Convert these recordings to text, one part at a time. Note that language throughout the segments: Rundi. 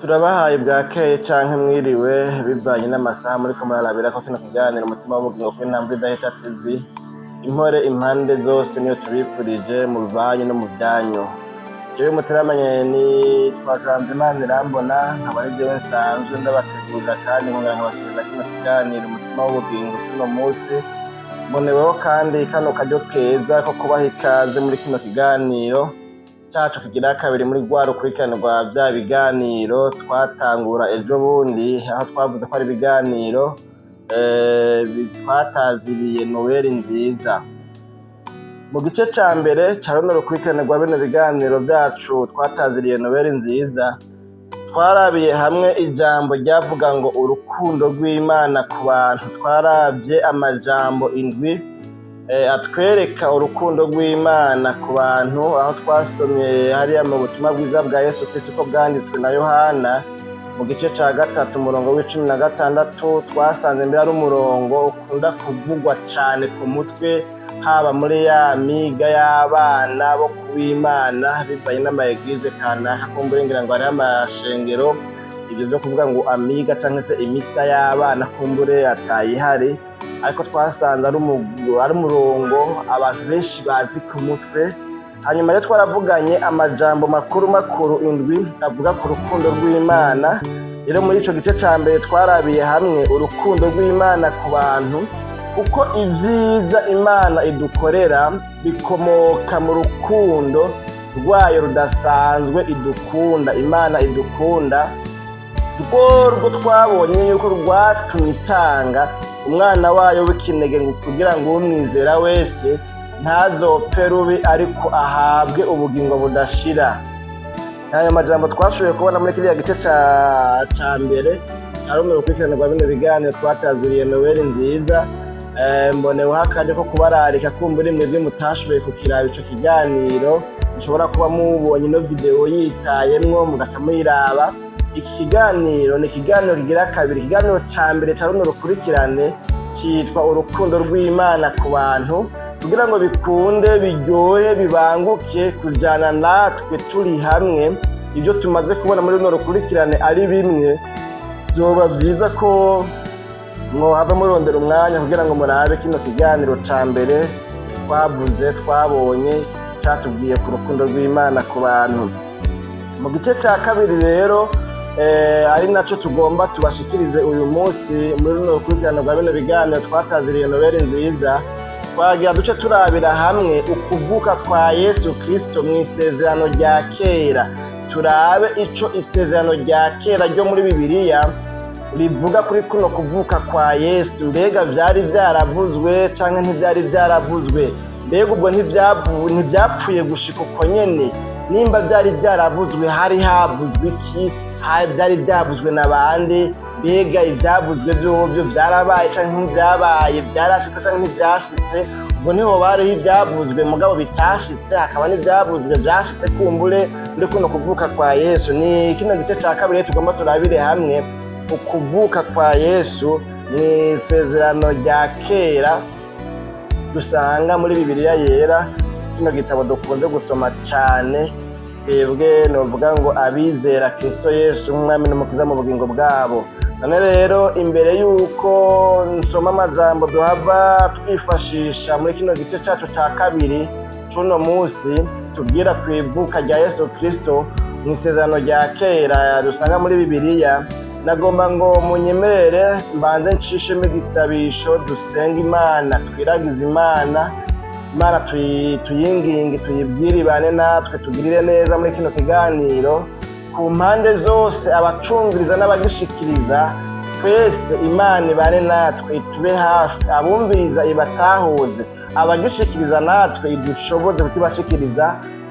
Turabahaye bwakeye canke mwiriwe, bivanye n'amasaha muriko murarabirako kino kiganiro Umutima w'Ubugingo kuri Ntambwe Idahita TV. Impore impande zose niyo tubifurije mu banyu no mu vyanyu. Jewe muteramanye nitwa Janze Irambona, nkaba ari jewe nsanzwe ndabategurira kandi nkongera nkabashikiriza kino kiganiro Umutima w'Ubugingo cuno musi. Mboneweho kandi kano karyo keza ko kubaha ikaze muri kino kiganiro cacu kigira kabiri muri rwa rukurikirane rwa vya biganiro twatangura ejo bundi, aho twavuze ko ari ibiganiro twataziriye Noweli Nziza. Mu gice ca mbere ca runo rukurikirane rwa bino biganiro vyacu twataziriye Noweli Nziza, twarabiye hamwe ijambo ryavuga ngo urukundo rw'Imana ku bantu. Twaravye amajambo indwi atwereka urukundo rw'Imana ku bantu, aho twasomye hariya mu butumwa bwiza bwa Yesu Kristo uko bwanditswe na Yohana mu gice ca 3, umurongo wa 16. Twasanze mbere ari umurongo ukunda kuvugwa cane ku mutwe, haba muri ya miga y'abana bo kuw'Imana, bivanye n'ama église kanaka. Kumbure ngira ngo hariho amashengero ivyo vyo kuvuga ngo amiga canke se imisa y'abana kumbure atayihari, ariko twasanze ari umurongo abantu benshi bazi ku mutwe. Hanyuma rero twaravuganye amajambo makuru makuru indwi avuga ku rukundo rw'Imana. Rero muri ico gice ca mbere twarabiye hamwe urukundo rw'Imana ku bantu, kuko ibyiza Imana idukorera bikomoka mu rukundo rwayo rudasanzwe idukunda. Imana idukunda rwo twabonye yuko rwatumye itanga umwana wayo w'ikinege ngo kugira ngo umwizera wese ntazopfe rubi, ariko ahabwe ubugingo budashira. Ayo majambo twashoboye kubona muri kiriya gice ca mbere ca runo rukurikirane rwa bino biganiro twataziriye Noweli Nziza. Mboneweho akanya ko kubararika, kumbura mwebwe mutashoboye kukiraba ico kiganiro, mushobora kuba mubonye ino video yitayemwo mugaca muyiraba. Iki kiganiro ni ikiganiro kigira kabiri. Ikiganiro ca mbere ca runo rukurikirane citwa urukundo rw'Imana ku bantu. Kugira ngo bikunde, biryohe, bibanguke kujana natwe turi hamwe, ibyo tumaze kubona muri runo rukurikirane ari bimwe, vyoba vyiza ko mwohava murondera umwanya kugira ngo murabe kino kiganiro ca mbere twavuze, twabonye catubwiye ku rukundo rw'Imana ku bantu. Mu gice ca kabiri rero, ari naco tugomba tubashikirize uyu munsi muri runo rukurikirane rwa bino biganiro twataziriye Noweli Nziza, twagira duce turabira hamwe ukuvuka kwa Yesu Kristo mu isezerano rya kera. Turabe ico isezerano rya kera ryo muri Bibiliya rivuga kuri kuno kuvuka kwa Yesu. Mbega vyari vyaravuzwe canke ntivyari vyaravuzwe? Mbega ubwo ntivyapfuye gushika uko nyene? Nimba vyari vyaravuzwe, hari havuzwe iki? Vyari vyavuzwe na bande? Mbega ivyavuzwe vyovyo vyarabaye canke ntivyabaye? Vyarashitse canke ntivyashitse? Ubwo niho bariho ivyavuzwe mugabo bitashitse, hakaba n'ivyavuzwe vyashitse kumbure muri kuno kuvuka kwa Yesu. Ni kino gice ca kabiri tugomba turabire hamwe ukuvuka kwa Yesu mw'isezerano rya kera dusanga muri Bibiliya Yera, kino gitabo dukunze gusoma cane twebwe novuga ngo abizera Kristo Yesu nk'Umwami n'Umukiza mu bugingo bwabo. None rero, imbere y'uko nsoma amajambo duhava twifashisha muri kino gice cacu ca kabiri c'uno musi, tubwira ku ivuka rya Yesu Kristo mu isezerano rya kera dusanga muri Bibiliya, nagomba ngo munyemerere mbanze nshishemo igisabisho, dusenga Imana, twiragize Imana. Imana tuyinginge, tuyibwire ibane natwe, tugirire neza muri kino kiganiro ku mpande zose, abacumviriza n'abagishikiriza twese. Imana ibane natwe, itube hafi, abumviriza ibatahuze, abagishikiriza natwe idushoboze kukibashikiriza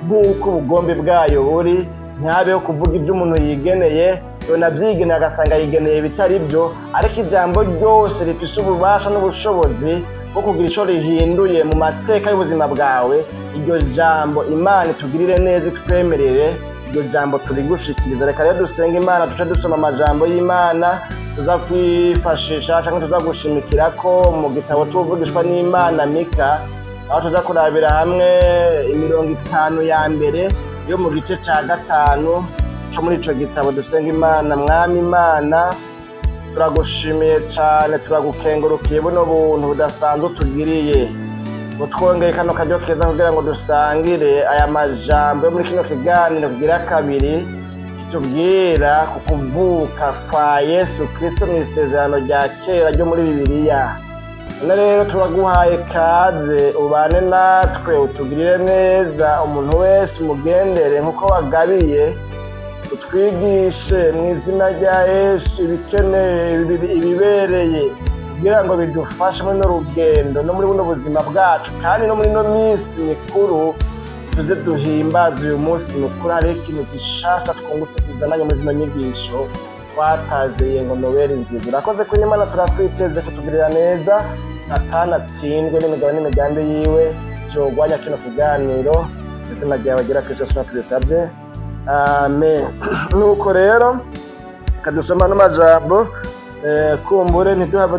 nk'uko ubugombe bwayo buri. Ntihabeho kuvuga ibyo umuntu yigeneye, yonavyigeneye agasanga yigeneye ibitari byo, ariko ijambo ryose rifise ububasha n'ubushobozi bwo kugira ico rihinduye mu mateka y'ubuzima bwawe. Iryo jambo, Imana itugirire neza, itwemerere iryo jambo turigushikiriza. Reka rero dusenga Imana, duce dusoma amajambo y'Imana tuza kwifashisha canke tuza gushimikirako mu gitabo c'Uvugishwa n'Imana Mika, aho tuza kurabira hamwe imirongo itanu ya mbere yo mu gice ca gatanu. Co muri ico gitabo. Dusenga Imana. Mwami Imana, turagushimiye cane, turagukengurukiye buno buntu budasanzwe utugiriye, utwongeye kano karyo keza kugira ngo dusangire aya majambo yo muri kino kiganiro kigira kabiri kitubwira ku kuvuka kwa Yesu Kristo mu Isezerano rya Kera ryo muri Bibiliya. None rero turaguhaye kaze, ubane natwe, utugirire neza, umuntu wese umugendere nk'uko wagabiye, utwigishe mu izina rya Yesu ibikeneye, ibibereye, kugira ngo bidufashe muri runo rugendo no muri buno buzima bwacu, kandi no muri ino minsi mikuru tuze duhimbaze uyu munsi mukuru. Hariho ikintu gishasha twungutse kizananye muri zino nyigisho twataziriye ngo Noweli nziza. Urakoze kuri Imana, turakwiteze kutugirira neza. Satani atsindwe n'imigabo n'imigambi yiwe vyogwanya kino kiganiro. Izina ryawe ryera Kristo Yesu tubisabye, amen. Nuko rero reka dusoma n'amajambo, kumbure ntiduhave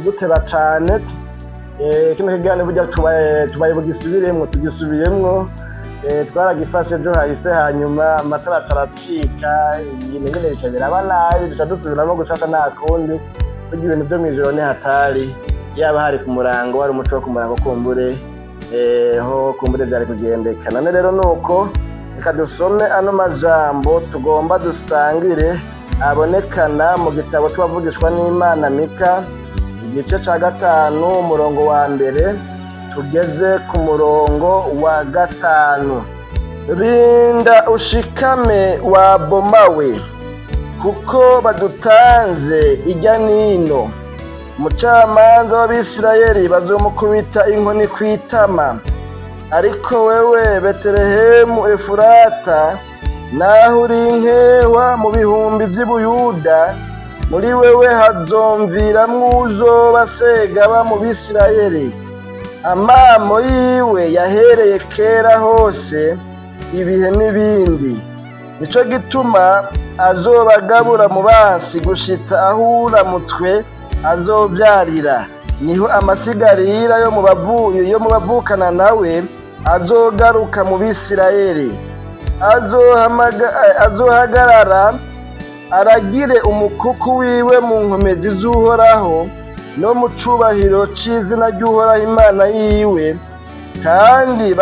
duteba cane. Kino kiganiro burya tubaye bugisubiremwo, tugisubiyemwo. Twaragifashe ejo hahise, hanyuma amatara ataracika, ibintu nyene bica biraba nabi, duca dusubiramo gushasha. Nta kundi, burya ibintu vyo mw'ijoro ni hatari. Yaba hari ku murango, wari umuco wo ku murango, kumbure ho kumbure vyari kugendeka. None rero nuko reka dusome ano majambo tugomba dusangire, abonekana mu gitabo c'uwavugishwa n'Imana Mika, igice ca 5, umurongo wa 1 tugeze ku murongo wa 5. Rinda ushikame wa bomawe, kuko badutanze ijya nino. Umucamanza w'Abisirayeli bazomukubita inkoni kwitama. Ariko wewe Betelehemu Efurata, naho uri inkehwa mu bihumbi vy'i Buyuda, muri wewe hazomviramwo uzoba segaba mu Bisirayeli. Amamo yiwe yahereye kera hose, ibihe n'ibindi. Nico gituma azobagabura mu bansi gushitsa aho uramutwe azovyarira, niho amasigarira yo mu bavukana nawe azogaruka mu Bisirayeli. Azohagarara aragire umukuku wiwe mu nkomezi z'Uhoraho no mu cubahiro c'izina ry'Uhoraho Imana yiwe, kandi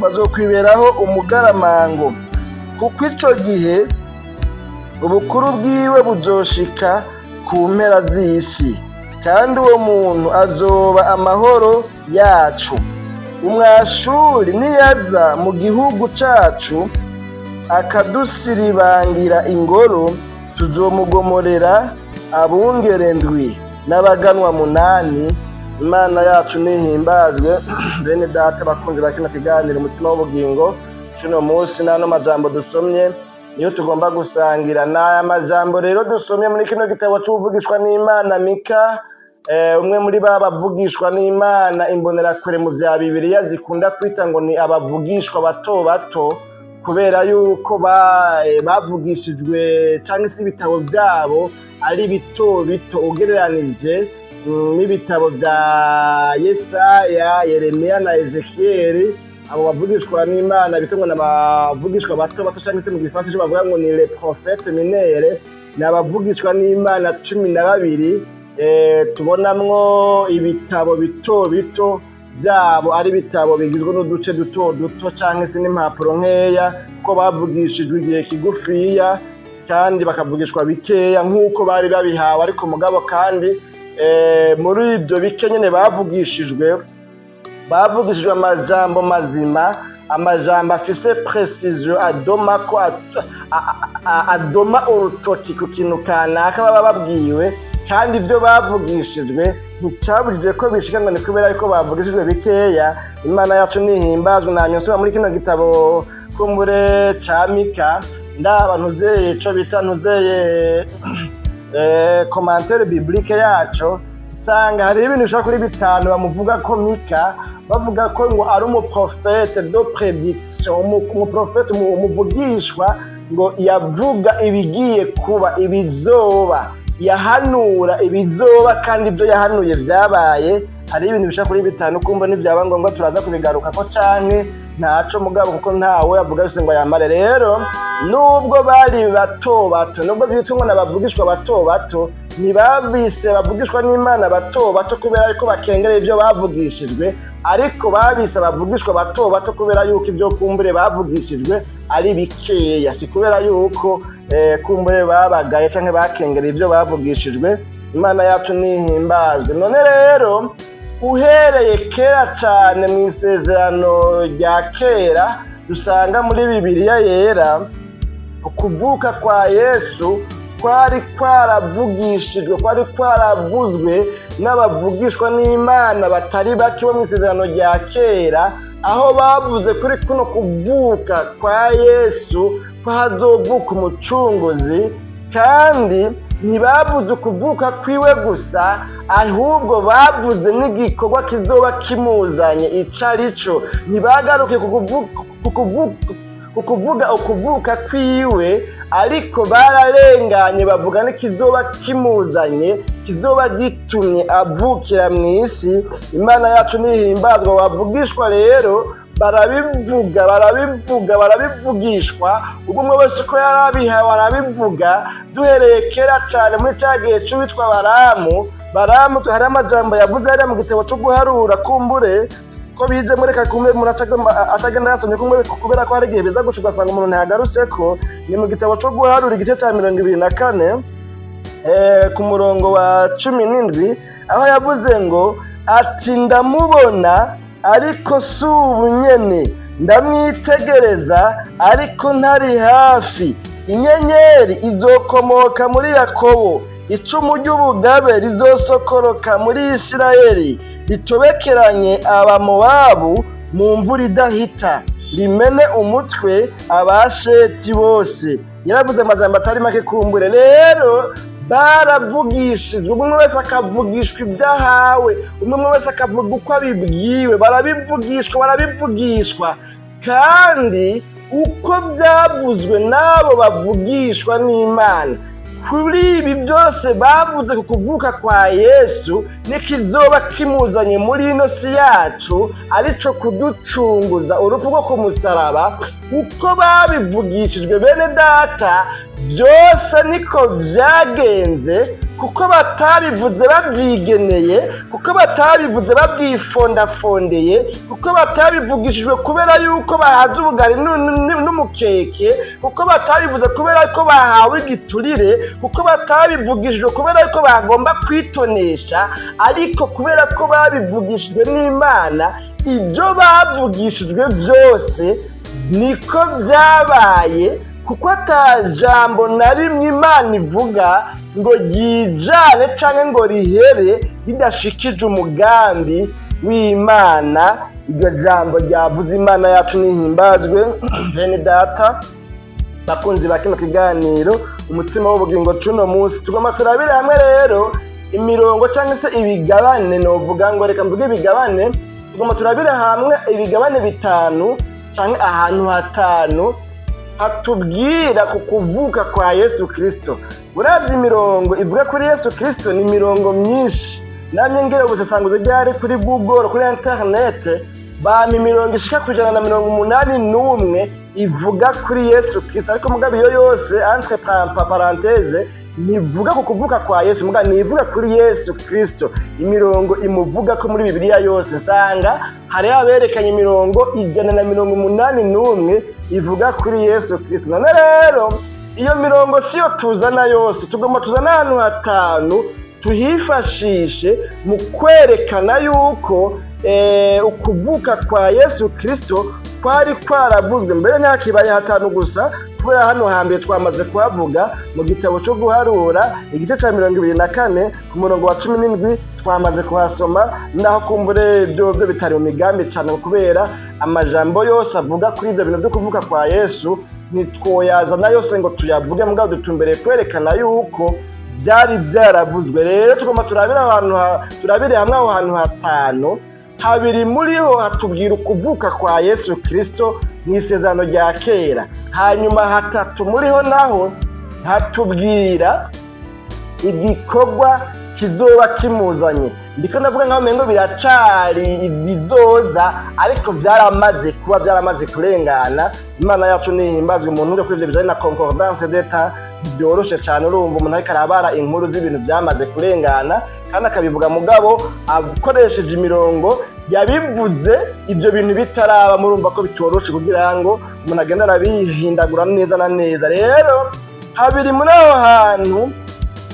bazokwiberaho umugaramango, kuko ico gihe ubukuru bwiwe buzoshika ku mpera z'isi, kandi uwo muntu azoba amahoro yacu. Umwashuri niyaza mu gihugu cacu akadusiribangira ingoro, tuzomugomorera abungere ndwi n'abaganwa munani. Imana yacu nihimbazwe. Bene data bakunzi ba kino kiganiro Umutima w'Ubugingo cuno munsi, n'ano majambo dusomye niyo tugomba gusangira. N'aya majambo rero dusomye muri kino gitabo c'uvugishwa n'Imana Mika, umwe muri ba bavugishwa n'Imana imbonerakure mu vya Bibiliya zikunda kwita ngo ni abavugishwa bato bato, kubera yuko bavugishijwe cyangwa se ibitabo byabo ari bito bito ugereranije n'ibitabo bya Yesaya, Yeremiya na Ezekiyeli. Abo bavugishwa n'Imana bita ngo ni abavugishwa bato bato, cyangwa se mu Gifaransa icyo bavuga ngo ni les prophètes mineurs, ni abavugishwa n'Imana 12, tubonamwo ibitabo bito bito byabo, ari ibitabo bigizwe n'uduce duto duto cyangwa se n'impapuro nkeya, ko bavugishijwe igihe kigufiya kandi bakavugishwa bikeya nk'uko bari babihawe. Ariko mugabo kandi muri ibyo bike nyine bavugishijwe, bavugishijwe amajambo mazima, amajambo afise précision, adoma ko adoma urutoki ku kintu kanaka baba babwiwe. Kandi ibyo bavugishijwe nticyabujije ko bishika ngo ni kubera yuko bavugishijwe bikeya. Imana yacu nihimbazwe. Namye nsoma muri kino gitabo kumbure ca Mika, ndaba ntuzeye ico bita ntuzeye commentaire biblique yaco, nsanga hari ibintu bishika kuri bitanu bamuvuga ko Mika, bavuga ko ngo ari umuprofete de prédiction, umuprofete, umuvugishwa ngo yavuga ibigiye kuba, ibizoba, yahanura ibizoba, kandi ibyo yahanuye byabaye. Hari ibintu bishika kuri bitanu, kumva nibyaba ngombwa turaza kubigarukako canke Ntaco mugabo, kuko ntawe avuga yose ngo ayamare. Rero nubwo bari bato bato, nubwo byitwa ngo n'abavugishwa bato bato, ntibabise bavugishwa n'Imana bato bato kubera yuko bakengereye ibyo bavugishijwe, ariko babise abavugishwa bato bato kubera yuko ibyo kumbure bavugishijwe ari bikeya, si kubera yuko kumbure babagaye canke bakengereye ibyo bavugishijwe. Imana yacu nihimbazwe. None rero uhereye kera cane mu Isezerano rya Kera dusanga muri Bibiliya Yera, ukuvuka kwa Yesu kwari kwaravugishijwe, kwari kwaravuzwe n'abavugishwa n'Imana batari bake bo mu Isezerano rya Kera, aho bavuze kuri kuno kuvuka kwa Yesu ko hazovuka Umucunguzi. Kandi ntibavuze ukuvuka kwiwe gusa, ahubwo bavuze n'igikorwa kizoba kimuzanye ico arico. Ntibagaruke ku kuvuga ukuvuka kwiwe, ariko bararenganye bavuga n'ikizoba kimuzanye, kizoba gitumye avukira mu isi. Imana yacu nihimbazwa. Wavugishwa rero barabivuga, barabivuga, barabivugishwa, ubwo umwe wese uko yari abihawe arabivuga. Duhereye kera cane muri ca gihe c'uwitwa Baramu. Baramu hariho amajambo yavuze hariya mu gitabo co Guharura. Kumbure ko bije muri kumbe umuntu atagenda yasomye, kumbe kubera ko hari igihe biza guca ugasanga umuntu ntiyagarutseko. Ni mu gitabo co Guharura, igice ca 24, ku murongo wa 17, aho yavuze ngo ati: "Ndamubona, ariko si ubu nyene, ndamwitegereza, ariko ntari hafi. Inyenyeri izokomoka muri Yakobo, icumu ry'ubugabe rizosokoroka muri Isirayeli, ritobekeranye Abamowabu mu mvura idahita, rimene umutwe Abasheti bose." Yaravuze amajambo atari make. Kumbure rero baravugishijwe, umwe wese akavugishwa ibyo ahawe, umwe wese akavuga uko abibwiwe. Barabivugishwa, barabivugishwa, kandi uko byavuzwe n'abo bavugishwa n'Imana kuri ibi byose bavuze ku kuvuka kwa Yesu n'ikizoba kimuzanye muri ino si yacu, arico kuducunguza urupfu rwo ku musaraba, uko babivugishijwe, bene data, byose niko byagenze, kuko batabivuze babyigeneye, kuko batabivuze babyifondafondeye, kuko batabivugishijwe kubera yuko bahaze ubugari n'umukeke, kuko batabivuze kubera ko bahawe igiturire, kuko batabivugishijwe kubera yuko bagomba kwitonesha, ariko kubera ko babivugishijwe n'Imana. Ibyo bavugishijwe byose niko byabaye, kuko ata jambo na rimwe Imana ivuga ngo ryijane canke ngo rihere ridashikije umugambi w'Imana iryo jambo ryavuze. Imana yacu nihimbazwe. Bene data bakunzi ba kino kiganiro Umutima w'Ubugingo cuno munsi, tugomba turabire hamwe rero imirongo cyangwa se ibigabane. Novuga ngo reka mvuge ibigabane. Tugomba turabire hamwe ibigabane bitanu cyangwa ahantu hatanu hatubwira ku kuvuka kwa Yesu Kirisito. Uravye imirongo ivuga kuri Yesu Kirisito ni imirongo myinshi. Namye ngira ubusesanguzi ryari kuri Google, kuri internet, bampa imirongo ishika ku 181 ivuga kuri Yesu Kirisito. Ariko mugabo iyo yose, entre parenthèses, ntivuga ku kuvuka kwa Yesu, mugabo ntivuga kuri Yesu Kirisito. Imirongo imuvuga ko muri Bibiliya yose, nsanga hariho aberekanye imirongo 181 ivuga kuri Yesu Kirisito. None rero iyo mirongo siyo tuzana yose, tugomba tuzana ahantu hatanu tuhifashishe mu kwerekana yuko ukuvuka kwa Yesu Kirisito kwari kwaravuzwe mbere. Ntakibaye hatanu gusa, kubera hano hambere twamaze kuhavuga mu gitabo cyo Guharura, igice cya 24, ku murongo wa 17, twamaze kuhasoma. Naho kumbure byo byo bitari mu migambi cyane, kubera amajambo yose avuga kuri ibyo bintu byo kuvuka kwa Yesu ntitwoyazana yose ngo tuyavuge, mugabo dutumbereye kwerekana yuko byari byaravuzwe. Rero tugomba turabire ahantu turabire hamwe aho hantu hatanu. Habiri muri ho hatubwira ukuvuka kwa Yesu Kirisito mu Isezerano rya Kera, hanyuma hatatu muri ho naho hatubwira igikorwa kizoba kimuzanye. Ndiko ndavuga nkaho umengo biracari ibizoza, ariko byaramaze kuba, byaramaze kurengana. Imana yacu nihimbazwe. Umuntu uje kuri ivyo bijanye na concordance des temps byoroshe cane. Urumva umuntu ariko arabara inkuru z'ibintu byamaze kurengana kandi akabivuga, mugabo akoresheje imirongo yabivuze ibyo bintu bitaraba, murumva ko bitoroshe kugira ngo umuntu agende arabihindagura neza na neza. Rero habiri muri aho hantu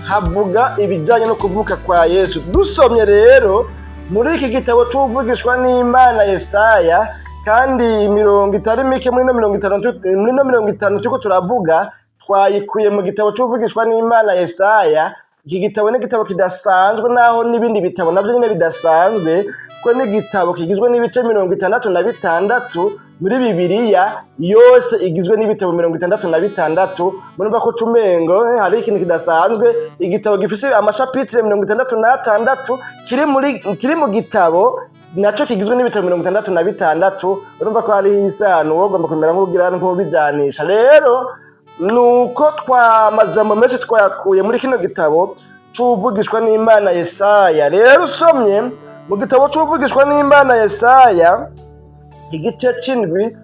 havuga ibijyanye no kuvuka kwa Yesu. Dusomye rero muri iki gitabo c'uvugishwa n'Imana Yesaya, kandi imirongo itari mike muri ino 50 turiko turavuga twayikuye mu gitabo c'uvugishwa n'Imana Yesaya. Iki gitabo ni igitabo kidasanzwe, naho n'ibindi bitabo navyo nyine bidasanzwe, ko n'igitabo kigizwe n'ibice 66 muri Bibiliya yose igizwe n'ibitabo 66. Murumva ko tumengo hari ikintu kidasanzwe, igitabo gifise amashapitire 66 kiri mu gitabo naco kigizwe n'ibitabo 66. Urumva ko hariho isano, wogomba kumera nk'ugira nk'ubijanisha. Rero nuko twa amajambo menshi twayakuye muri kino gitabo c'uvugishwa n'Imana Yesaya. Rero usomye mu gitabo c'uvugishwa n'Imana Yesaya, igice c'indwi,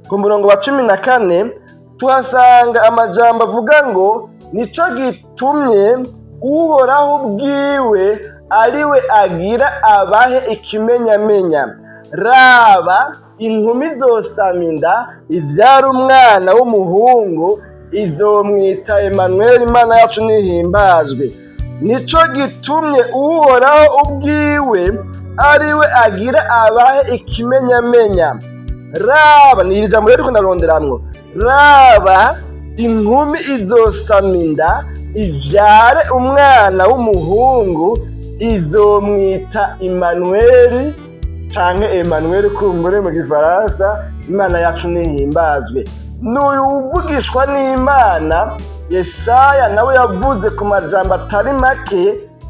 ku murongo wa 14, tuhasanga amajambo avuga ngo: "Nico gitumye Uhoraho ubwiwe ari we agira abahe ikimenyamenya: raba, inkumi izosama inda, ivyara umwana w'umuhungu, izomwita Emanuweli." Imana yacu nihimbazwe. Nico gitumye Uhoraho ubwiwe ari we agira abahe ikimenyamenya. Raba, ni iri jambo rero ndaronderamwo: "Raba, inkumi izosama inda, ivyare umwana w'umuhungu, izomwita Imanuweli", canke Emmanuel kumbure mu Gifaransa. Imana yacu nihimbazwe. N'uyu uvugishwa n'Imana Yesaya nawe yavuze ku majambo atari make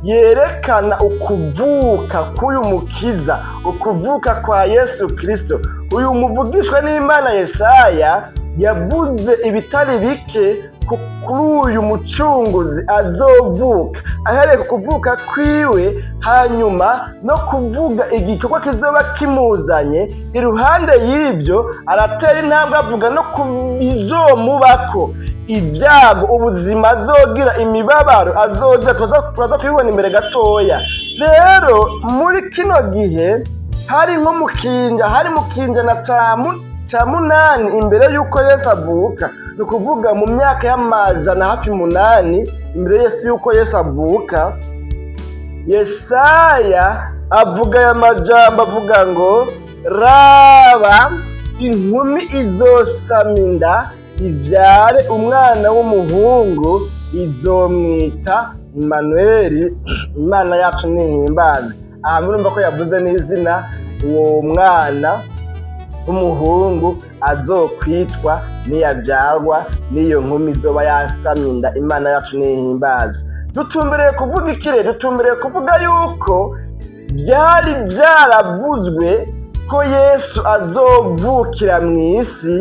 yerekana ukuvuka k'uyu mukiza, ukuvuka kwa Yesu Kristo. Uyu muvugishwa n'Imana Yesaya yavuze ibitari bike kuri uyu mucunguzi azovuka, ahereye ku kuvuka kwiwe, hanyuma no kuvuga igikorwa kizoba kimuzanye. Iruhande y'ibyo aratera intambwe avuga no ku bizomubako, ibyago, ubuzima azogira, imibabaro azogira. Turaza kubibona imbere gatoya. Rero muri kino gihe hari nko mu kinja, hari mu kinjana ca munani imbere y'uko Yesu avuka, ni ukuvuga mu myaka y'amajana hafi 8 imbere Yesu y'uko Yesu avuka. Yesaya avuga aya majambo, avuga ngo: "Raba, inkumi izosama inda, ivyare umwana w'umuhungu, izomwita Imanuweli." Imana yacu nihimbaze. Aha murumva ko yavuze n'izina uwo mwana w'umuhungu azokwitwa niyavyarwa n'iyo nkumi izoba yasamye inda. Imana yacu nihimbazwe. Dutumbereye kuvuga ikire, dutumbereye kuvuga yuko byari byaravuzwe ko Yesu azovukira mu isi,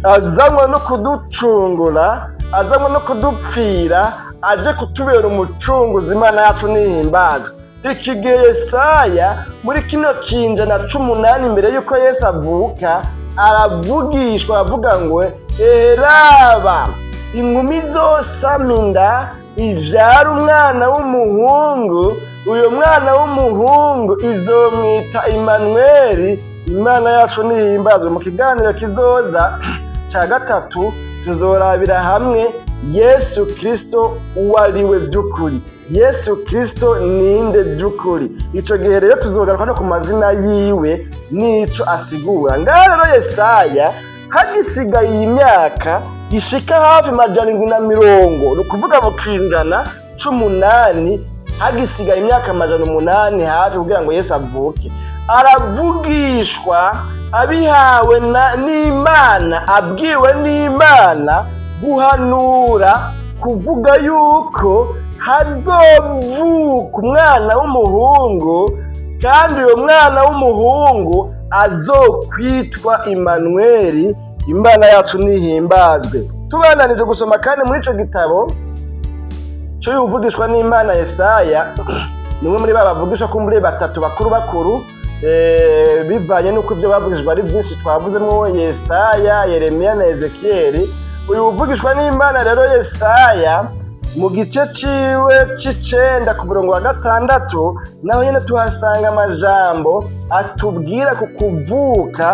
azanwa no kuducungura, azanwa no kudupfira, aje kutubera umucunguzi. Imana yacu nihimbazwe. Iki gihe Yesaya, muri kino kinjana c'umunani imbere y'uko Yesu avuka, aravugishwa, aravuga ngo: "Eraba, inkumi izosama inda, ivyara umwana w'umuhungu, uyo mwana w'umuhungu izomwita Imanuweli." Imana yacu nihimbazwe. Mu kiganiro kizoza ca gatatu tuzorabira hamwe Yesu Kristo uwo ari we by'ukuri, Yesu Kristo ninde by'ukuri. Ico gihe rero tuzogaruka no ku mazina yiwe n'ico asigura. Ngaha rero Yesaya, hagisigaye iyi myaka ishika hafi 700, ni ukuvuga mu kingana c'umunani, hagisigaye imyaka 800 hafi kugira ngo Yesu avuke, aravugishwa abihawe n'Imana, abwiwe n'Imana guhanura, kuvuga yuko hazovuka umwana w'umuhungu, kandi uyo mwana w'umuhungu azokwitwa Imanuweli. Imana yacu nihimbazwe. Tubandanije gusoma kandi muri ico gitabo c'uyuvugishwa n'Imana Yesaya. Ni umwe muri ba bavugishwa kumbure batatu bakuru bakuru, bivanye n'uko ibyo bavugishwa ari byinshi. Twavuzemo Yesaya, Yeremiya na Ezekiyeli. Uyu uvugishwa n'Imana rero Yesaya, mu gice ciwe c'icenda ku murongo wa 6, naho nyene tuhasanga amajambo atubwira ku kuvuka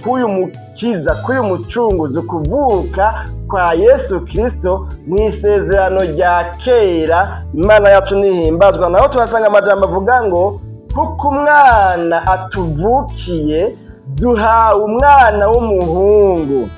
k'uyu mukiza, k'uyu mucunguzi, kuvuka kwa Yesu Kristo mu isezerano rya kera. Imana yacu nihimbazwa. Naho tuhasanga amajambo avuga ngo: "Kuko umwana atuvukiye, duhawe umwana w'umuhungu,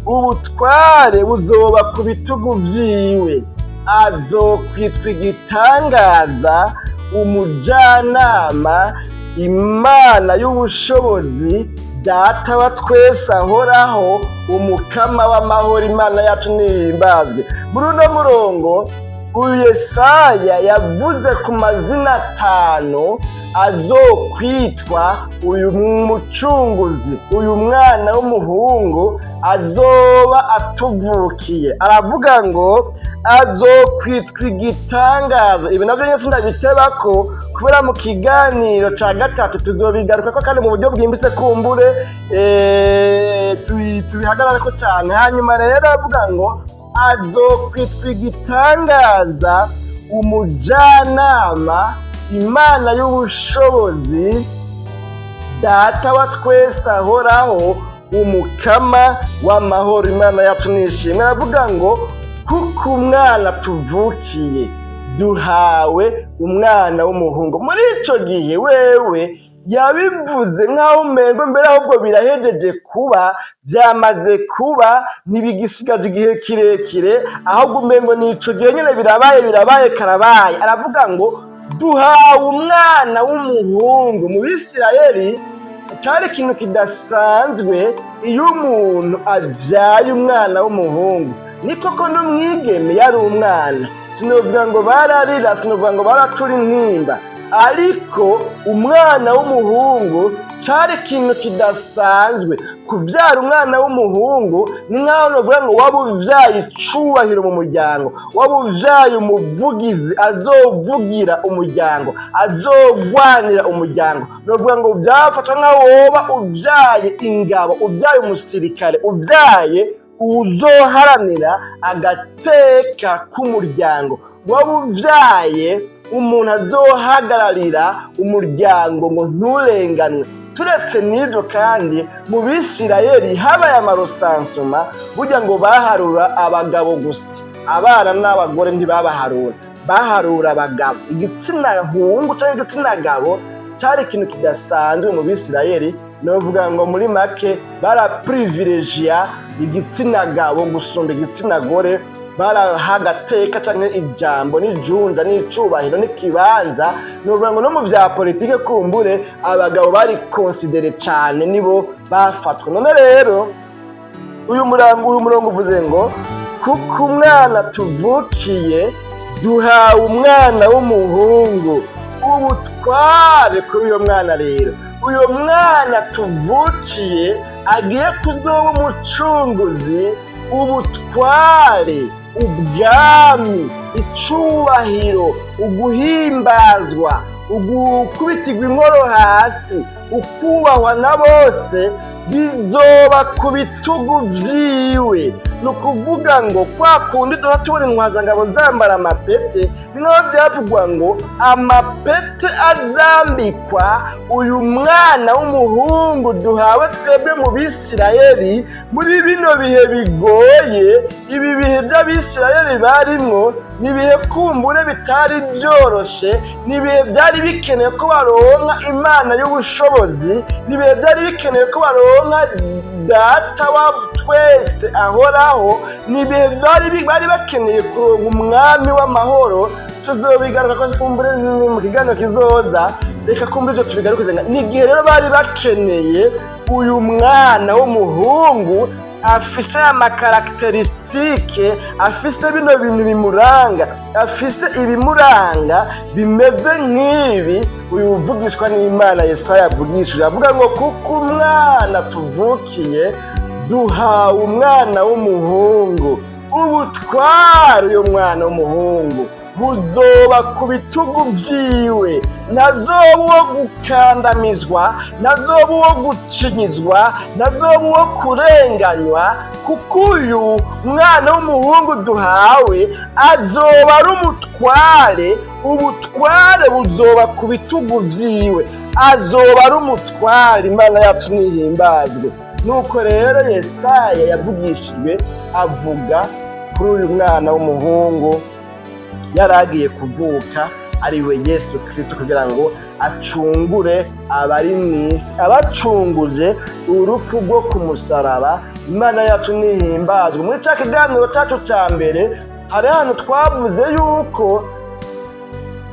ubutware buzoba ku bitugu vyiwe, azokwitwa Igitangaza, Umujyanama, Imana y'Ubushobozi, Data wa twese ahoraho, Umukama w'amahoro." Imana yacu nihimbazwe. Muri uno murongo, uyu Yesaya yavuze ku mazina atanu azokwitwa uyu mucunguzi, uyu mwana w'umuhungu azoba atuvukiye. Aravuga ngo azokwitwa Igitangaza. Ibi nabyo nyine sindabiteba ko kubera mu kiganiro ca gatatu tuzobigaruka ko kandi mu buryo bwimbitse, kumbure tubihagarareko cyane. Hanyuma rero avuga ngo azokwitwa Igitangaza, Umujyanama, Imana y'Ubushobozi, Data wa twese ahoraho, Umukama w'amahoro. Imana yacu nishimwe. Aravuga ngo kuko umwana tuvukiye, duhawe umwana w'umuhungu. Muri ico gihe wewe yabivuze nk'aho umengo mbere ahubwo birahejeje kuba, byamaze kuba, ntibigisigaje igihe kirekire, ahubwo umengo ni ico gihe nyene birabaye, birabaye karabaye. Aravuga ngo duhawe umwana w'umuhungu. Mu Bisirayeli cyari ikintu kidasanzwe iyo umuntu abyaye umwana w'umuhungu. Ni koko n'umwigeme yari umwana, sinovuga ngo bararira, sinovuga ngo baracura intimba, ariko umwana w'umuhungu cyari ikintu kidasanzwe. Kubyara umwana w'umuhungu ni nk'aho novuga ngo waba ubyaye icubahiro mu muryango, waba ubyaye umuvugizi azovugira umuryango, azogwanira umuryango. Novuga ngo byafatwa nk'aho woba ubyaye ingabo, ubyaye umusirikare, ubyaye uzoharanira agateka k'umuryango, waba ubyaye umuntu azohagararira umuryango ngo nturenganwe. Turetse n'ibyo kandi, mu Bisirayeli habaye ama recensement, burya ngo baharura abagabo gusa, abana n'abagore ntibabaharura, baharura abagabo. Igitsina hungu cyangwa igitsina gabo cyari ikintu kidasanzwe mu Bisirayeli. Novuga ngo muri make barapurivilejiya igitsina gabo gusumba igitsina gore, baraha agateka canke ijambo n'ijunja n'icubahiro n'ikibanza. Novuga ngo no mu vya politike kumbure abagabo bari considérés cane, nibo bafatwa. None rero uyu murongo uvuze ngo kuko umwana tuvukiye, duhawe umwana w'umuhungu, ubutware kuri uyo mwana. Rero uyo mwana tuvukiye agiye kuzoba umucunguzi, ubutware, ubwami, icubahiro, uguhimbazwa, ugukubitirwa inkoro hasi, ukubahwa na bose, bizoba ku bitugu vyiwe. Ni ukuvuga ngo kwa kundi duha tubona intwazangabo zambara amapete, ni nkaho byavugwa ngo amapete azambikwa uyu mwana w'umuhungu duhawe twebwe mu Bisirayeli muri bino bihe bigoye. Ibi bihe by'Abisirayeli barimwo ni ibihe kumbure bitari byoroshe, ni ibihe byari bikenewe ko baronka Imana y'ubushobozi, ni ibihe byari bikenewe ko baronka Data wa twese ahoraho, ni ibihe bari bakeneye kuronka Umwami w'amahoro. Tuzobigaruka ko kumbure mu kiganiro kizoza. Reka kumbure ivyo tubigaruke. Ni igihe rero bari bakeneye uyu mwana w'umuhungu afise ama caractéristiques, afise bino bintu bimuranga, afise ibimuranga bimeze nk'ibi uyu uvugishwa n'Imana Yesaya avugishije. Avuga ngo kuko umwana tuvukiye, duhawe umwana w'umuhungu, ubutware uyu mwana w'umuhungu. Buzoba ku bitugu vyiwe. Ntazoba uwo gukandamizwa, ntazoba uwo gucinyizwa, ntazoba uwo kurenganywa, kuko uyu mwana w'umuhungu duhawe azoba ari umutware. Ubutware buzoba ku bitugu vyiwe, azoba ari umutware. Imana yacu nihimbazwe. Nuko rero Yesaya yavugishijwe, avuga kuri uyu mwana w'umuhungu yari agiye kuvuka, ariwe Yesu Kristo, kugira ngo acungure abari mu isi, abacunguje urupfu rwo ku musaraba. Imana yacu nihimbazwe. Muri ca kiganiro cacu ca mbere, hari ahantu twavuze yuko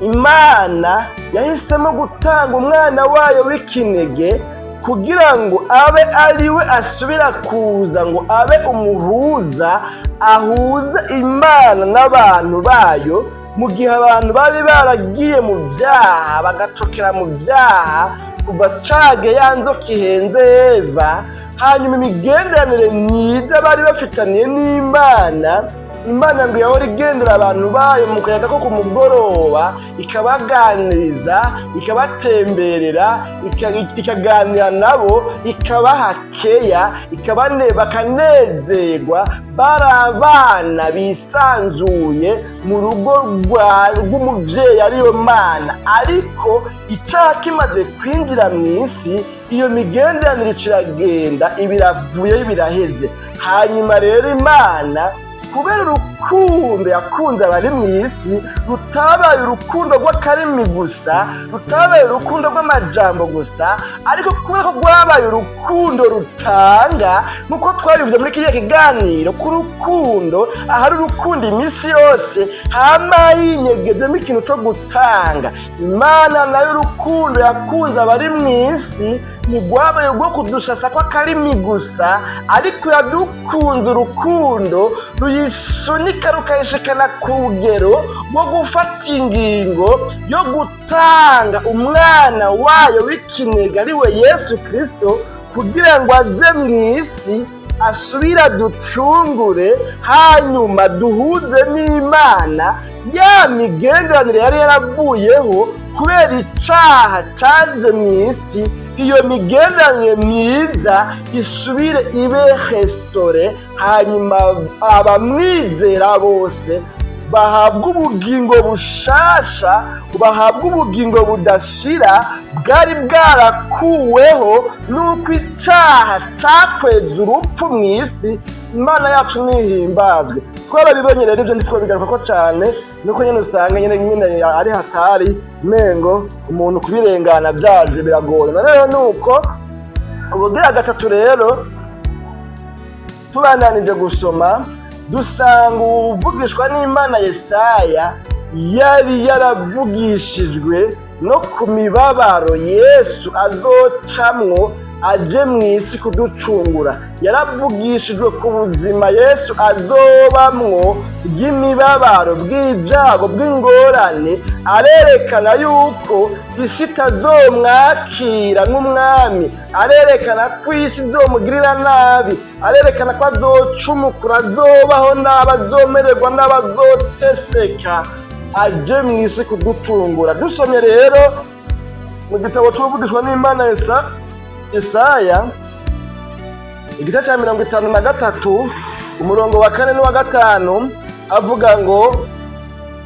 Imana yahisemo gutanga umwana wayo w'ikinege kugira ngo abe ariwe asubira kuza, ngo abe umuhuza, ahuze Imana n'abantu bayo, mu gihe abantu bari baragiye mu byaha, bagacokera mu byaha kuva cage ya nzoka ihenze Eva. Hanyuma imigenderanire myiza bari bafitaniye n'Imana, Imana ngo yahora igendera abantu bayo mu kayaga ko ku mugoroba, ikabaganiriza, ikabatemberera, ikaganira nabo, ikabaha keya, bakanezerwa. Bari abana bisanzuye mu rugo rw'umuvyeyi, ariyo Mana. Ariko icaha kimaze kwinjira mu isi, iyo migenderanire iragenda ibiravuyeyo, biraheze. Hanyuma rero Imana, kubera urukundo yakunze abari mu isi, rutabaye urukundo rw'akarimi gusa, rutabaye urukundo rw'amajambo gusa, ariko kubera ko rwabaye urukundo rutanga, nk'uko twabivuze muri kiriya kiganiro, ku rukundo, ahari urukundo iminsi yose hama yinyegezemo ikintu co gutanga. Imana nayo, urukundo yakunze abari mu isi ntigwabaye urwo kudushasa kw'akarimi gusa, ariko yadukunze urukundo ruyisunika, rukayishikana ku rugero rwo gufata ingingo yo gutanga umwana wayo w'ikinege, ariwe Yesu Kristo, kugira ngo aze mu isi, asubire aducungure, hanyuma duhuze n'Imana ya migenderanire yari yaravuyeho kubera icaha caje mu isi. Iyo migenderanire myiza isubire ibe restaurée, hanyuma abamwizera bose bahabwa ubugingo bushasha, bahabwa ubugingo budashira bwari bwarakuweho n'uko icaha cakweza urupfu mu isi. Imana yacu nihimbazwe. Twarabibonye rero ibyo, ntitwabigaruka ko cane, nuko nyene usanga nyene ari hatari, mengo umuntu kubirengana byaje biragoye. Na rero nuko ubugira gatatu rero, tubandanije gusoma, dusanga uwuvugishwa n'Imana Yesaya yari yaravugishijwe no ku mibabaro Yesu azocamwo aje mu isi kuducungura. Yaravugishijwe ku buzima Yesu azobamwo bw'imibabaro, bw'ibyago, bw'ingorane. Arerekana yuko isi itazomwakira nk'umwami, arerekana ko isi izomugirira nabi, arerekana ko azocumukura, azobaho nabi, azomererwa n'abazoteseka aje mu isi kuducungura. Dusomye rero mu gitabo c'uvugishwa n'Imana Isaya, igice cya 53, umurongo wa 4 n'uwa 5, avuga ngo: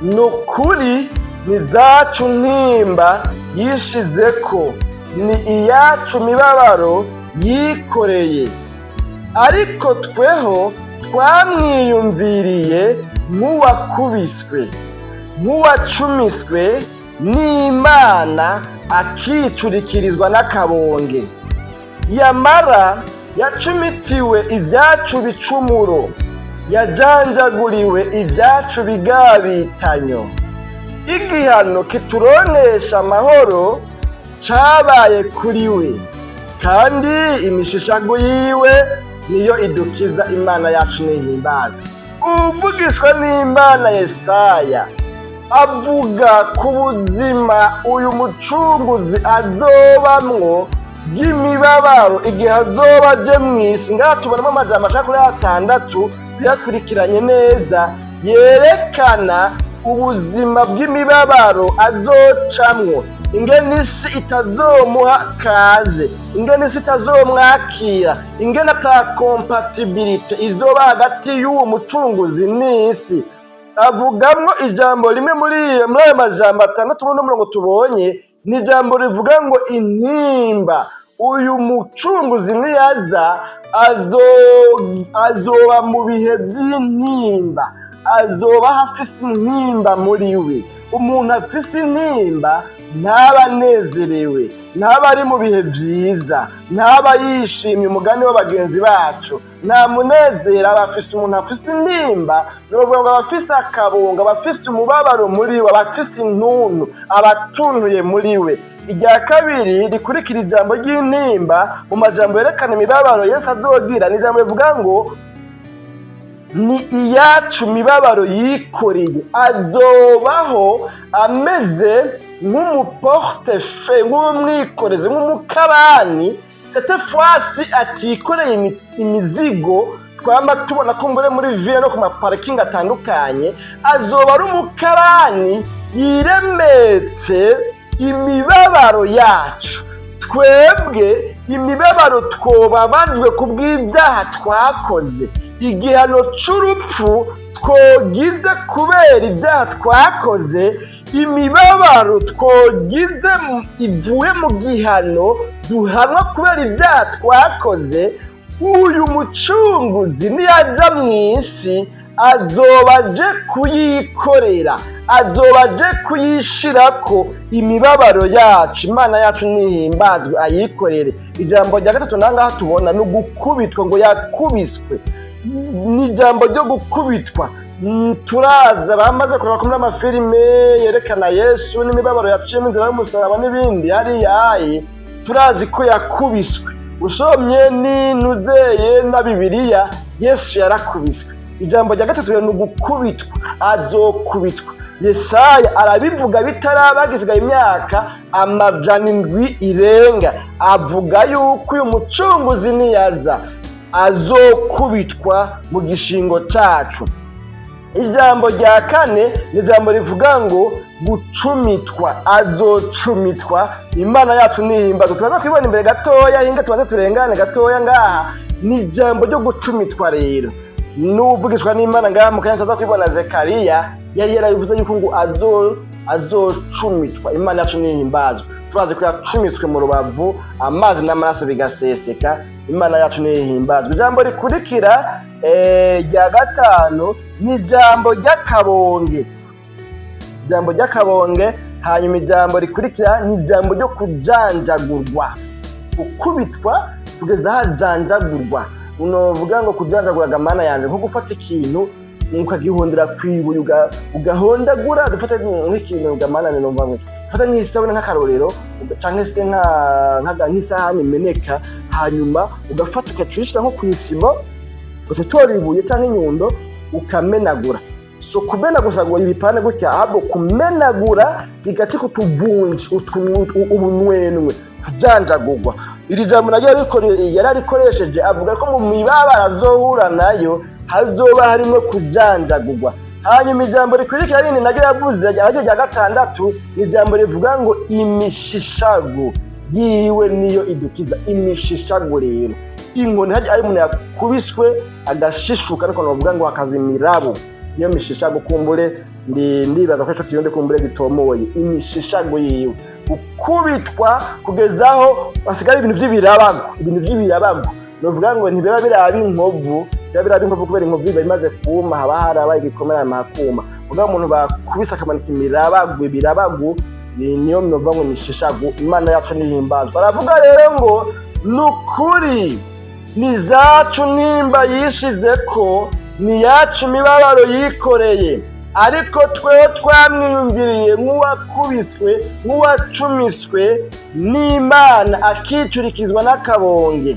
"Ni ukuri ni zacu ntimba yishize ko, ni iyacu mibabaro yikoreye, ariko tweho twamwiyumviriye nk'uwakubiswe, nk'uwacumiswe n'Imana, akicurikirizwa n'akabonge. Yamara yacumitiwe ibyacu bicumuro, yajanjaguriwe ibyacu bigabitanyo. Igihano kituronesha amahoro cabaye kuri we, kandi imishishago yiwe niyo idukiza." Imana yacu nihimbaza. Uvugishwa n'Imana Yesaya avuga ku buzima uyu mucunguzi azobamwo bw'imibabaro igihe azoba aje mu isi. Ngaha tubonamo amajambo ashaka kuri atandatu, biyakurikiranye neza, yerekana Ubuzima bw'imibabaro azocamwo, ingene isi itazomuha kaze, ingene isi itazomwakira, ingene ata compatibilité izoba hagati y'uwo mucunguzi n'isi. Avugamwo ijambo rimwe muri ayo majambo 6 muri uno murongo tubonye, ni ijambo rivuga ngo intimba. Uyu mucunguzi niyaza azoba mu bihe by'intimba, azoba afise intimba muri we. Umuntu afise intimba ntaba anezerewe, ntaba ari mu bihe byiza, ntaba yishimye. Umugani w'abagenzi bacu, nta munezero aba afise. Umuntu afise intimba, ni ukuvuga ngo aba afise akabunga, aba afise umubabaro muri we, aba afise intuntu, aba atuntuye muri we. Irya kabiri rikurikira ijambo ry'intimba mu majambo yerekana imibabaro Yesu azogira ni ijambo rivuga ngo ni iyacu mibabaro yikoreye. Azobaho ameze nk'umuportefe, nk'umwikorezi, nk'umukarani. Cette fois-ci atikoreye imizigo twama tubona ko mbure muri ville no ku maparikingi atandukanye. Azoba ari umukarani yiremetse imibabaro yacu. Twebwe imibabaro twobabajwe ku bw'ibyaha twakoze, igihano c'urupfu twogize kubera ibyaha twakoze, imibabaro twogize ivuye mu gihano duhanwa kubera ibyaha twakoze, uyu mucunguzi niyaja mu isi azoba aje kuyikorera, azoba aje kuyishirako imibabaro yacu. Imana yacu nihimbazwe, ayikorere. Ijambo rya gatatu nangaha tubona ni ugukubitwa, ngo yakubiswe. Ni ijambo ryo gukubitwa. Turaza bamaze kureba ko muri amafilime yerekana Yesu n'imibabaro yaciyemo, inzira y'umusaraba n'ibindi hariya ayi, turazi ko yakubiswe. Usomye n'inuzeye na Bibiliya, Yesu yarakubiswe. Ijambo rya gatatu ni ugukubitwa, azokubitwa. Yesaya arabivuga bitaraba, gisigaye imyaka 700 irenga, avuga yuko uyu mucunguzi niyaza azokubitwa mu gishingo cacu. Ijambo rya kane ni ijambo rivuga ngo gucumitwa, azocumitwa. Imana yacu nihimbazwa. Turaza kubibona imbere gatoya. Hinga tubanze turengane gatoya ngaha. Ni ijambo ryo gucumitwa rero n'uvugishwa n'Imana ngaha mu kanya tuza kubibona. Zekariya yari yarabivuze yuko ngo azocumitwa. Imana yacu nihimbazwa. Turazi ko yacumitswe mu rubavu, amazi n'amaraso bigaseseka. Imana yacu nihimbazwa. Ijambo rikurikira rya gatanu ni ijambo ry'akabonge, ijambo ry'akabonge. Hanyuma ijambo rikurikira ni ijambo ryo kujanjagurwa, gukubitwa kugeza hajanjagurwa. Unovuga ngo kujanjagura, mana yanjye, nko gufata ikintu ukagihondera ku ibuye, ugahondagura. Dufate nk'ikintu, gamana, numva ngo fata nk'isabune nk'akarorero, canke se nk'isahani imeneka, hanyuma ugafata ukacishira nko kw'isima, ugaca ibuye canke inyundo ukamenagura. So kumena gusa ngo ibipande gutya, ahubwo kumenagura bigacika utuvunji, ubunwenwe, kujanjagurwa. Iri jambo naryo yararikoresheje, avuga ko mu mibabaro azohura nayo hazoba harimo kujanjagurwa. Hanyuma ijambo rikurikira rindi naryo yavuze, ariryo rya gatandatu, ni ijambo rivuga ngo imishishago yiwe niyo idukiza. Imishishago rero, inkoni hajya ari umuntu yakubiswe agashishuka, ariko bavuga ngo hakaza imirabo, niyo mishishago. Kumbure ndi ndibaza ko ico kirundi kumbure gitomoye. Imishishago yiwe, gukubitwa kugeza aho hasigaye ibintu vy'ibirabago. Ibintu vy'ibirabago novuga ngo ntibiba biraba inkovu, biba biraba inkovu kubera inkovu iba imaze kuma, haba harabaye igikomere hanyuma hakuma. Mugabo umuntu bakubise akamanika imirabago, ibirabago, niyo novuga ngo imishishago. Imana yacu nihimbazwa. Baravuga rero ngo ni ukuri ni zacu nimba yishize ko ni yacu imibabaro yikoreye, ariko twewe twamwiyumviriye nk'uwakubiswe, nk'uwacumiswe n'Imana, akicurikizwa n'akabonge.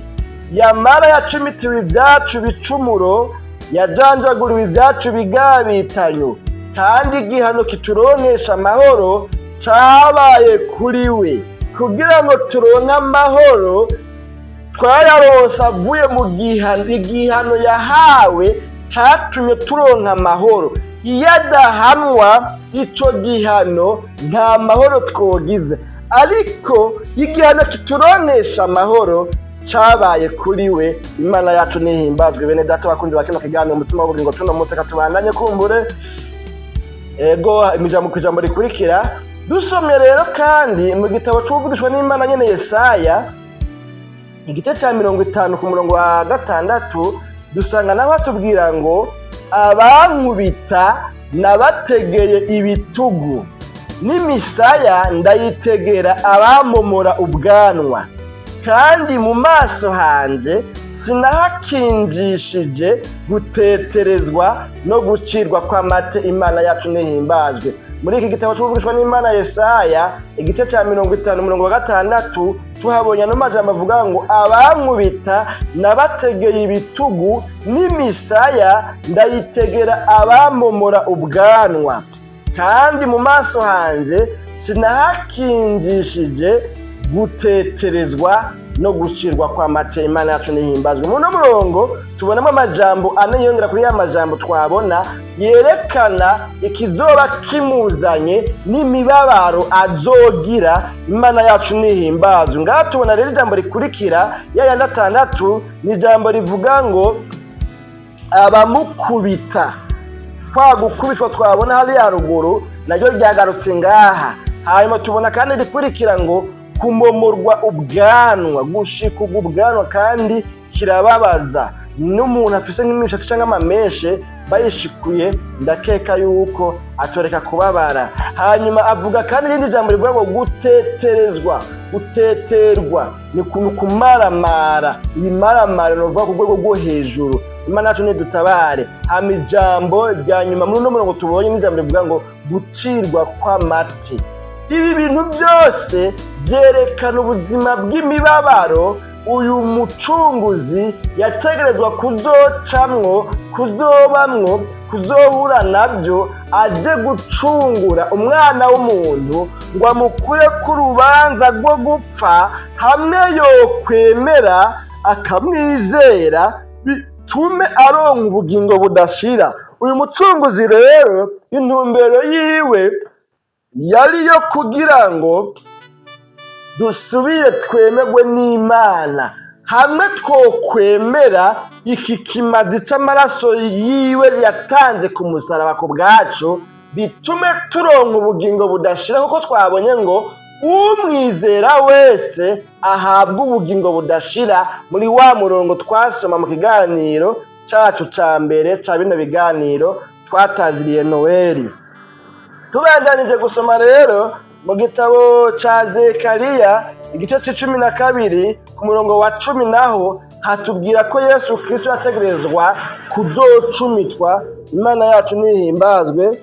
Yamara yacumitiwe ibyacu bicumuro, yajanjaguriwe ibyacu bigabitanyo, kandi igihano kituronkesha amahoro cabaye kuri we. Kugira ngo turonke amahoro, twayaronse avuye mu gihano. Igihano yahawe catumye turonka amahoro. Iyo adahanwa ico gihano, nta mahoro twogize, ariko igihano kituronkesha amahoro cabaye kuri we. Imana yacu nihimbazwe. Bene data bakunzi ba kino kiganiro Umutima w'Ubugingo tuno munsi, katubandanye kumbure ego ijambo ku ijambo rikurikira. Dusomye rero kandi mu gitabo c'Uwuvugishwa n'Imana nyene Yesaya, igice ca 50 ku murongo wa 6, dusanga naho hatubwira ngo: "Abankubita nabategeye ibitugu, n'imisaya ndayitegera abamomora ubwanwa, kandi mu maso hanje sinahakinjishije guteterezwa no gucirwa kw'amate." Imana yacu nihimbazwe. Muri iki gitabo c'Uwuvugishwa n'Imana Yesaya, igice ca 50 umurongo wa 6, tuhabonye ano majambo avuga ngo: "Abankubita nabategeye ibitugu, n'imisaya ndayitegera abamomora ubwanwa, kandi mu maso hanje sinahakingishije guteterezwa no gucirwa kw'amate." Imana yacu nihimbazwe. Muri uno murongo tubonamo amajambo ane yongera kuri ya majambo twabona yerekana ikizoba kimuzanye n'imibabaro azogira. Imana yacu nihimbazwe. Ngaha tubona rero ijambo rikurikira, ya yandi atandatu, ni ijambo rivuga ngo abamukubita. Kwa gukubitwa twabona hariya haruguru naryo ryagarutse ngaha. Hanyuma tubona kandi rikurikira ngo kumomorwa ubwanwa, gushikuga ubwanwa, kandi kirababaza n'umuntu afise nk'imishatsi cyangwa amameshe bayishikuye, ndakeka yuko atoreka kubabara. Hanyuma avuga kandi irindi jambo rivuga ngo guteterezwa. Guteterwa ni kumaramara, ibimaramara ni ukuvuga ku rwego rwo hejuru. Imana yacu nidutabare. Hama ijambo rya nyuma muri uno murongo tubonye ni ijambo rivuga ngo gucirwa kw'amate. Ibi bintu byose byerekana ubuzima bw'imibabaro uyu mucunguzi yategerezwa kuzocamwo, kuzobamwo, kuzohura nabyo, aje gucungura umwana w'umuntu ngo amukure ku rubanza rwo gupfa, hamwe yokwemera akamwizera bitume aronka ubugingo budashira. Uyu mucunguzi rero, intumbero yiwe yari yo kugira ngo dusubire twemerwe n'Imana, hamwe twokwemera iki kimazi c'amaraso yiwe yatanze ku musaraba ku bwacu, bitume turonka ubugingo budashira, kuko twabonye ngo umwizera wese ahabwa ubugingo budashira, muri wa murongo twasoma mu kiganiro cacu ca mbere ca bino biganiro twataziriye Noweli. Tubandanije gusoma rero mu gitabo ca Zekariya, igice c'12 ku murongo wa 10, naho hatubwira ko Yesu Kristo yategerezwa kuzocumitwa. Imana yacu nihimbazwe.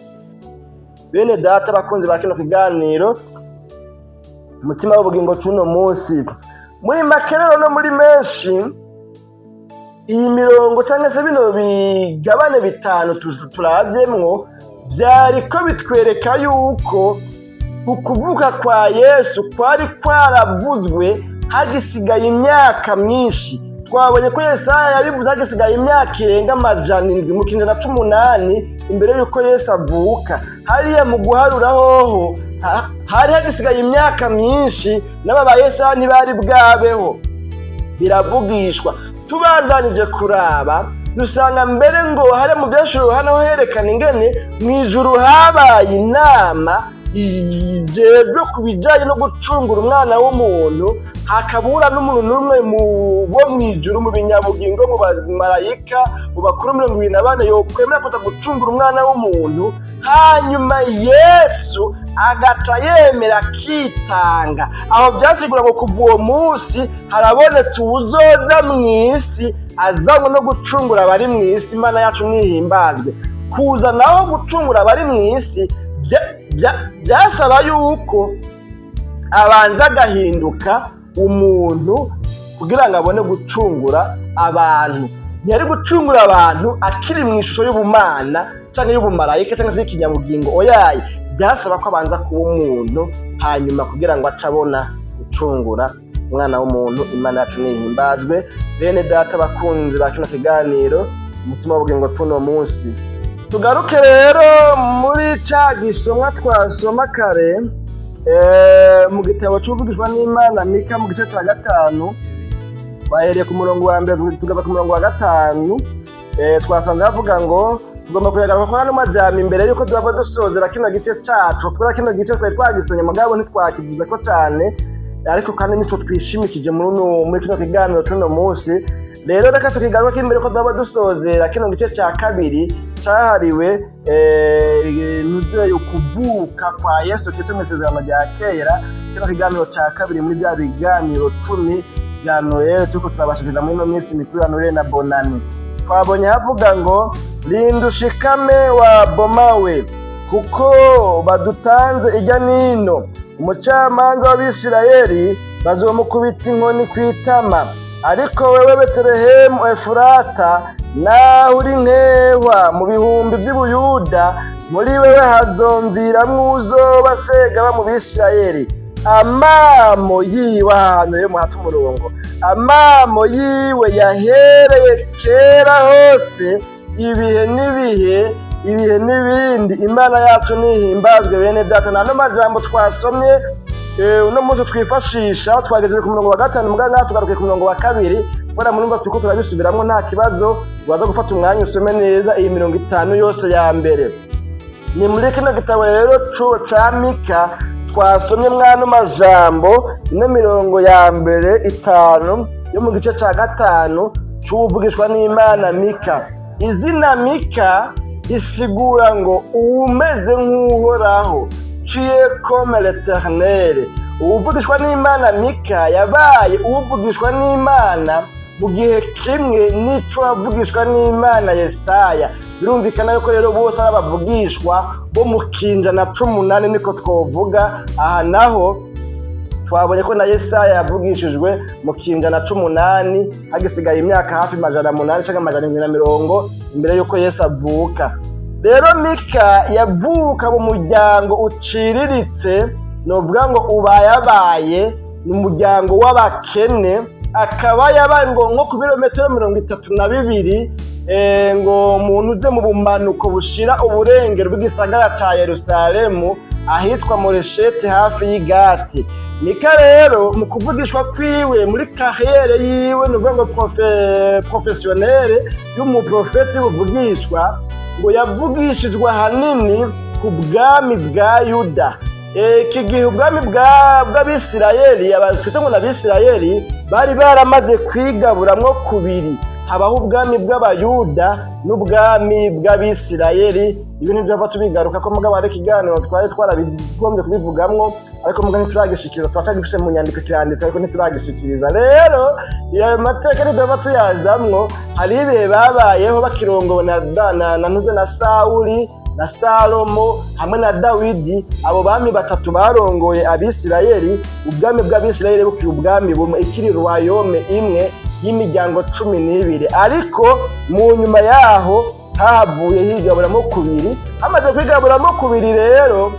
Bene data bakunzi ba kino kiganiro Umutima w'Ubugingo c'uno munsi, muri make rero no muri menshi, iyi mirongo cyangwa se bino bigabane bitanu turavyemwo vyariko bitwereka yuko ukuvuka kwa Yesu kwari kwaravuzwe hagisigaye imyaka myinshi. Twabonye ko Yesaya yabivuze hagisigaye imyaka irenga 700, mu kinyejana c'umunani imbere y'uko Yesu avuka. Hariya mu guharura hoho hari hagisigaye imyaka myinshi, n'aba ba Yesaya ntibari bwabeho, biravugishwa. Tubandanije kuraba, dusanga mbere ngo hari mu Vyahishuriwe Yohana ho herekana ingene mu ijuru habaye inama ijejwe ku bijanye no gucungura umwana w'umuntu, hakabura n'umuntu n'umwe mu bo mw'ijuru, mu binyabugingo, mu bamarayika, mu bakuru 24 yokwemera kuza gucungura umwana w'umuntu. Hanyuma Yesu agaca yemera akitanga. Aho byasigura ngo kuva uwo munsi harabonetse uwuzoza mw'isi azanywe no gucungura abari mw'isi. Imana yacu nihimbazwe. Kuza naho gucungura abari mw'isi byasaba yuko abanza agahinduka umuntu kugira ngo abone gucungura abantu. Ntiyari gucungura abantu akiri mu ishusho y'ubumana cyangwa y'ubumarayika cyangwa se y'ikinyabugingo, oyaye. Byasaba ko abanza kuba umuntu hanyuma kugira ngo ace abona gucungura umwana w'umuntu. Imana yacu nihimbazwe. Bene data bakunzi ba kino kiganiro Umutima w'Ubugingo c'uno munsi. Tugaruke rero muri ca gisomwa twasoma kare mu gitabo c'uvugishwa n'Imana Mika, mu gice ca 5. Twahereye ku murongo wa mbere, tugava ku murongo wa 5. Twasanze havuga ngo tugomba kuyagaruka kuri ano majambo imbere yuko duhava dusozera kino gice cacu, kubera kino gice twari twagisomye mugabo ntitwakivuze ko cane, ariko kandi nico twishimikije muri kino kiganiro c'uno munsi. Rero reka tukigaruka imbere ko duhava dusozera kino gice ca kabiri cahariwe ntuzeyo kuvuka kwa Yesu Kristo mu isezerano rya kera, kino kiganiro ca kabiri muri bya biganiro 10 bya Noel turiko turabashikiriza muri ino minsi mikuru ya Noel na Bonani. Twabonye havuga ngo: "Rinda ushikame wa bomawe, kuko badutanze ijya nino. Umucamanza w'Abisirayeli bazomukubita inkoni ku itama. Ariko wewe Betelehemu Efurata, naho uri nkehwa mu bihumbi by'Ubuyuda, muri wewe hazomviramwo uzoba segaba mu Bisirayeli. Amamo yiwe", ahantu rero muhata umurongo, "amamo yiwe yahereye kera hose, ibihe n'ibihe, ibihe n'ibindi. Imana yacu nihimbazwe." Bene data, nta majambo twasomye uno munsi twifashisha. Twageze ku murongo wa 5, mugabo ngaha tugarukiye ku murongo wa 2, kubera murumva turiko turabisubiramwo. Nta kibazo, waza gufata umwanya usome neza iyi mirongo 50 yose ya mbere. Ni muri kino gitabo rero ca Mika twasomye mwano majambo, ino mirongo ya mbere 5 yo mu gice ca 5 c'uwuvugishwa n'Imana Mika. Izina Mika risigura ngo uwumeze nk'Uhoraho, qui est comme l'Éternel. Uwuvugishwa n'Imana Mika yabaye uwuvugishwa n'Imana mu gihe kimwe n'ico wavugishwa n'Imana Yesaya. Birumvikana yuko rero bose ari abavugishwa bo mu kinjana c'umunani, niko twovuga. Aha naho twabonye ko na Yesaya yavugishijwe mu kinjana c'umunani, hagisigaye imyaka hafi 800 canke 750 imbere yuko Yesu avuka. Rero Mika yavuka mu muryango uciriritse, novuga ngo ubayabaye, ni umuryango w'abakene. Akaba yabaye ngo nko ku birometero 32 ngo umuntu uze mu bumanuko bushira uburengero bw'igisagara ca Yerusalemu, ahitwa Moresheti, hafi y'Igati. Mika rero mu kuvugishwa kwiwe, muri carrière yiwe, ni ukuvuga ngo professionnelle y'umuprofeti y'ubuvugishwa, ngo yavugishijwe ahanini ku bwami bwa Yuda. Iki gihe ubwami bw'Abisirayeli, twita ngo n'Abisirayeli, bari baramaze kwigaburamwo kubiri, habaho ubwami bw'Abayuda n'ubwami bw'Abisirayeli. Ibi ntibyava tubigaruka ko, mugabo hari ikiganiro twari twarabigombye kubivugamwo, ariko mugabo ntituragishikiriza. Turacagifise mu nyandiko, kiranditse, ariko ntituragishikiriza. Rero ayo mateka ntituba tuyazamwo. Hari ibihe babayeho bakirongowe na ntuze na Sawuli na Salomo hamwe na Dawidi. Abo bami batatu barongoye Abisirayeli, ubwami bw'Abisirayeli bukiri ubwami bumwe, ikiri royaume imwe y'imiryango 12. Ariko mu nyuma yaho hahavuye higaburamo kubiri. Hamaze kwigaburamo kubiri rero,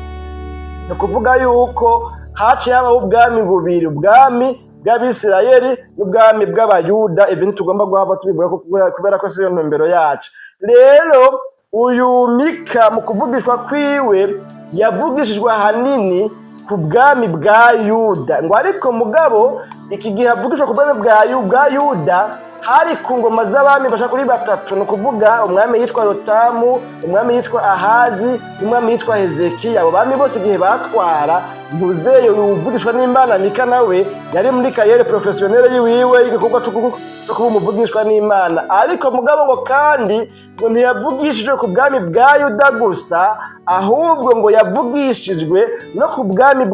ni ukuvuga yuko haciye habaho ubwami bubiri, ubwami bw'Abisirayeli n'ubwami bw'Abayuda. Ibi ntitugomba guhava tubivuga kubera ko siyo ntumbero yacu. Rero uyu Mika mu kuvugishwa kwiwe yavugishijwe ahanini ku bwami bwa Yuda. Ngo ariko mugabo iki gihe avugishwa ku bwami bwa Yuda, hari ku ngoma z'abami bashaka kuri batatu, ni ukuvuga umwami yitwa Yotamu, umwami yitwa Ahazi n'umwami yitwa Hezekiya. Abo bami bose igihe batwara, ntuzeyo uvugishwa n'Imana Mika nawe yari muri carrière professionnelle yiwiwe y'igikorwa co kuba umuvugishwa n'Imana. Ariko mugabo ngo kandi ngo ntiyavugishijwe ku bwami bwa Yuda gusa, ahubwo ngo yavugishijwe no ku bwami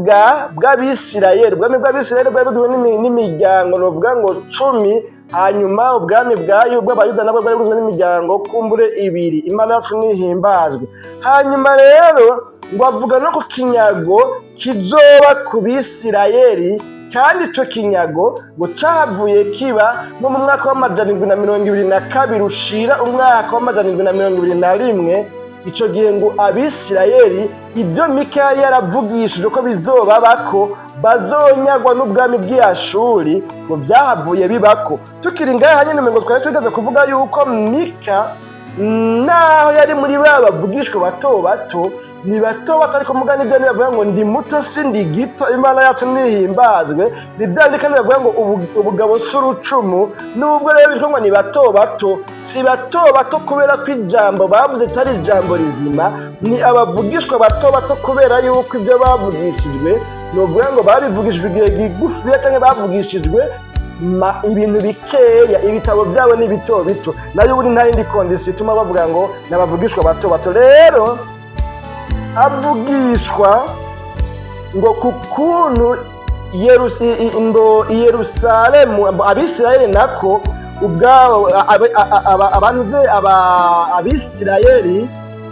bw'Abisirayeli. Ubwami bw'Abisirayeli bwari bugizwe n'imiryango novuga ngo 10, hanyuma ubwami bw'Abayuda nabwo bwari bugizwe n'imiryango kumbure ibiri. Imana yacu nihimbazwe. Hanyuma rero ngo avuga no ku kinyago kizoba ku Bisirayeli, kandi ico kinyago ngo cahavuye kiba nko mu mwaka wa 722 ushira umwaka wa 721. Ico gihe ngo Abisirayeli, ibyo Mika yari yaravugishije ko bizobabako, bazonyagwa n'ubwami bw'Iyashuri, ngo vyahavuye bibako. Tukiri ngaha nyene, ngo twari tugeze kuvuga yuko Mika Naho yari muri ba bavugishwa bato bato, ni bato bato, ariko mugani ibyo bavuga ngo ndi muto si ndi gito. Imana yacu nihimbazwe. Ni bya bindi kandi bavuga ngo ubugabo si urucumu. Nubwo rero bitwa ngo ni bato bato, si bato bato kubera ko ijambo bavuze atari ijambo rizima. Ni abavugishwa bato bato kubera yuko ibyo bavugishijwe, ni ukuvuga ngo babivugishijwe igihe gigufiya cyangwa bavugishijwe ibintu bikeya, ibitabo byabo ni bito bito. Nayo ubundi nta yindi condition ituma bavuga ngo ni abavugishwa bato bato. Rero avugishwa ngo ku kuntu ngo i Yerusalemu, Abisirayeli nako ubwabo, abantu be, Abisirayeli,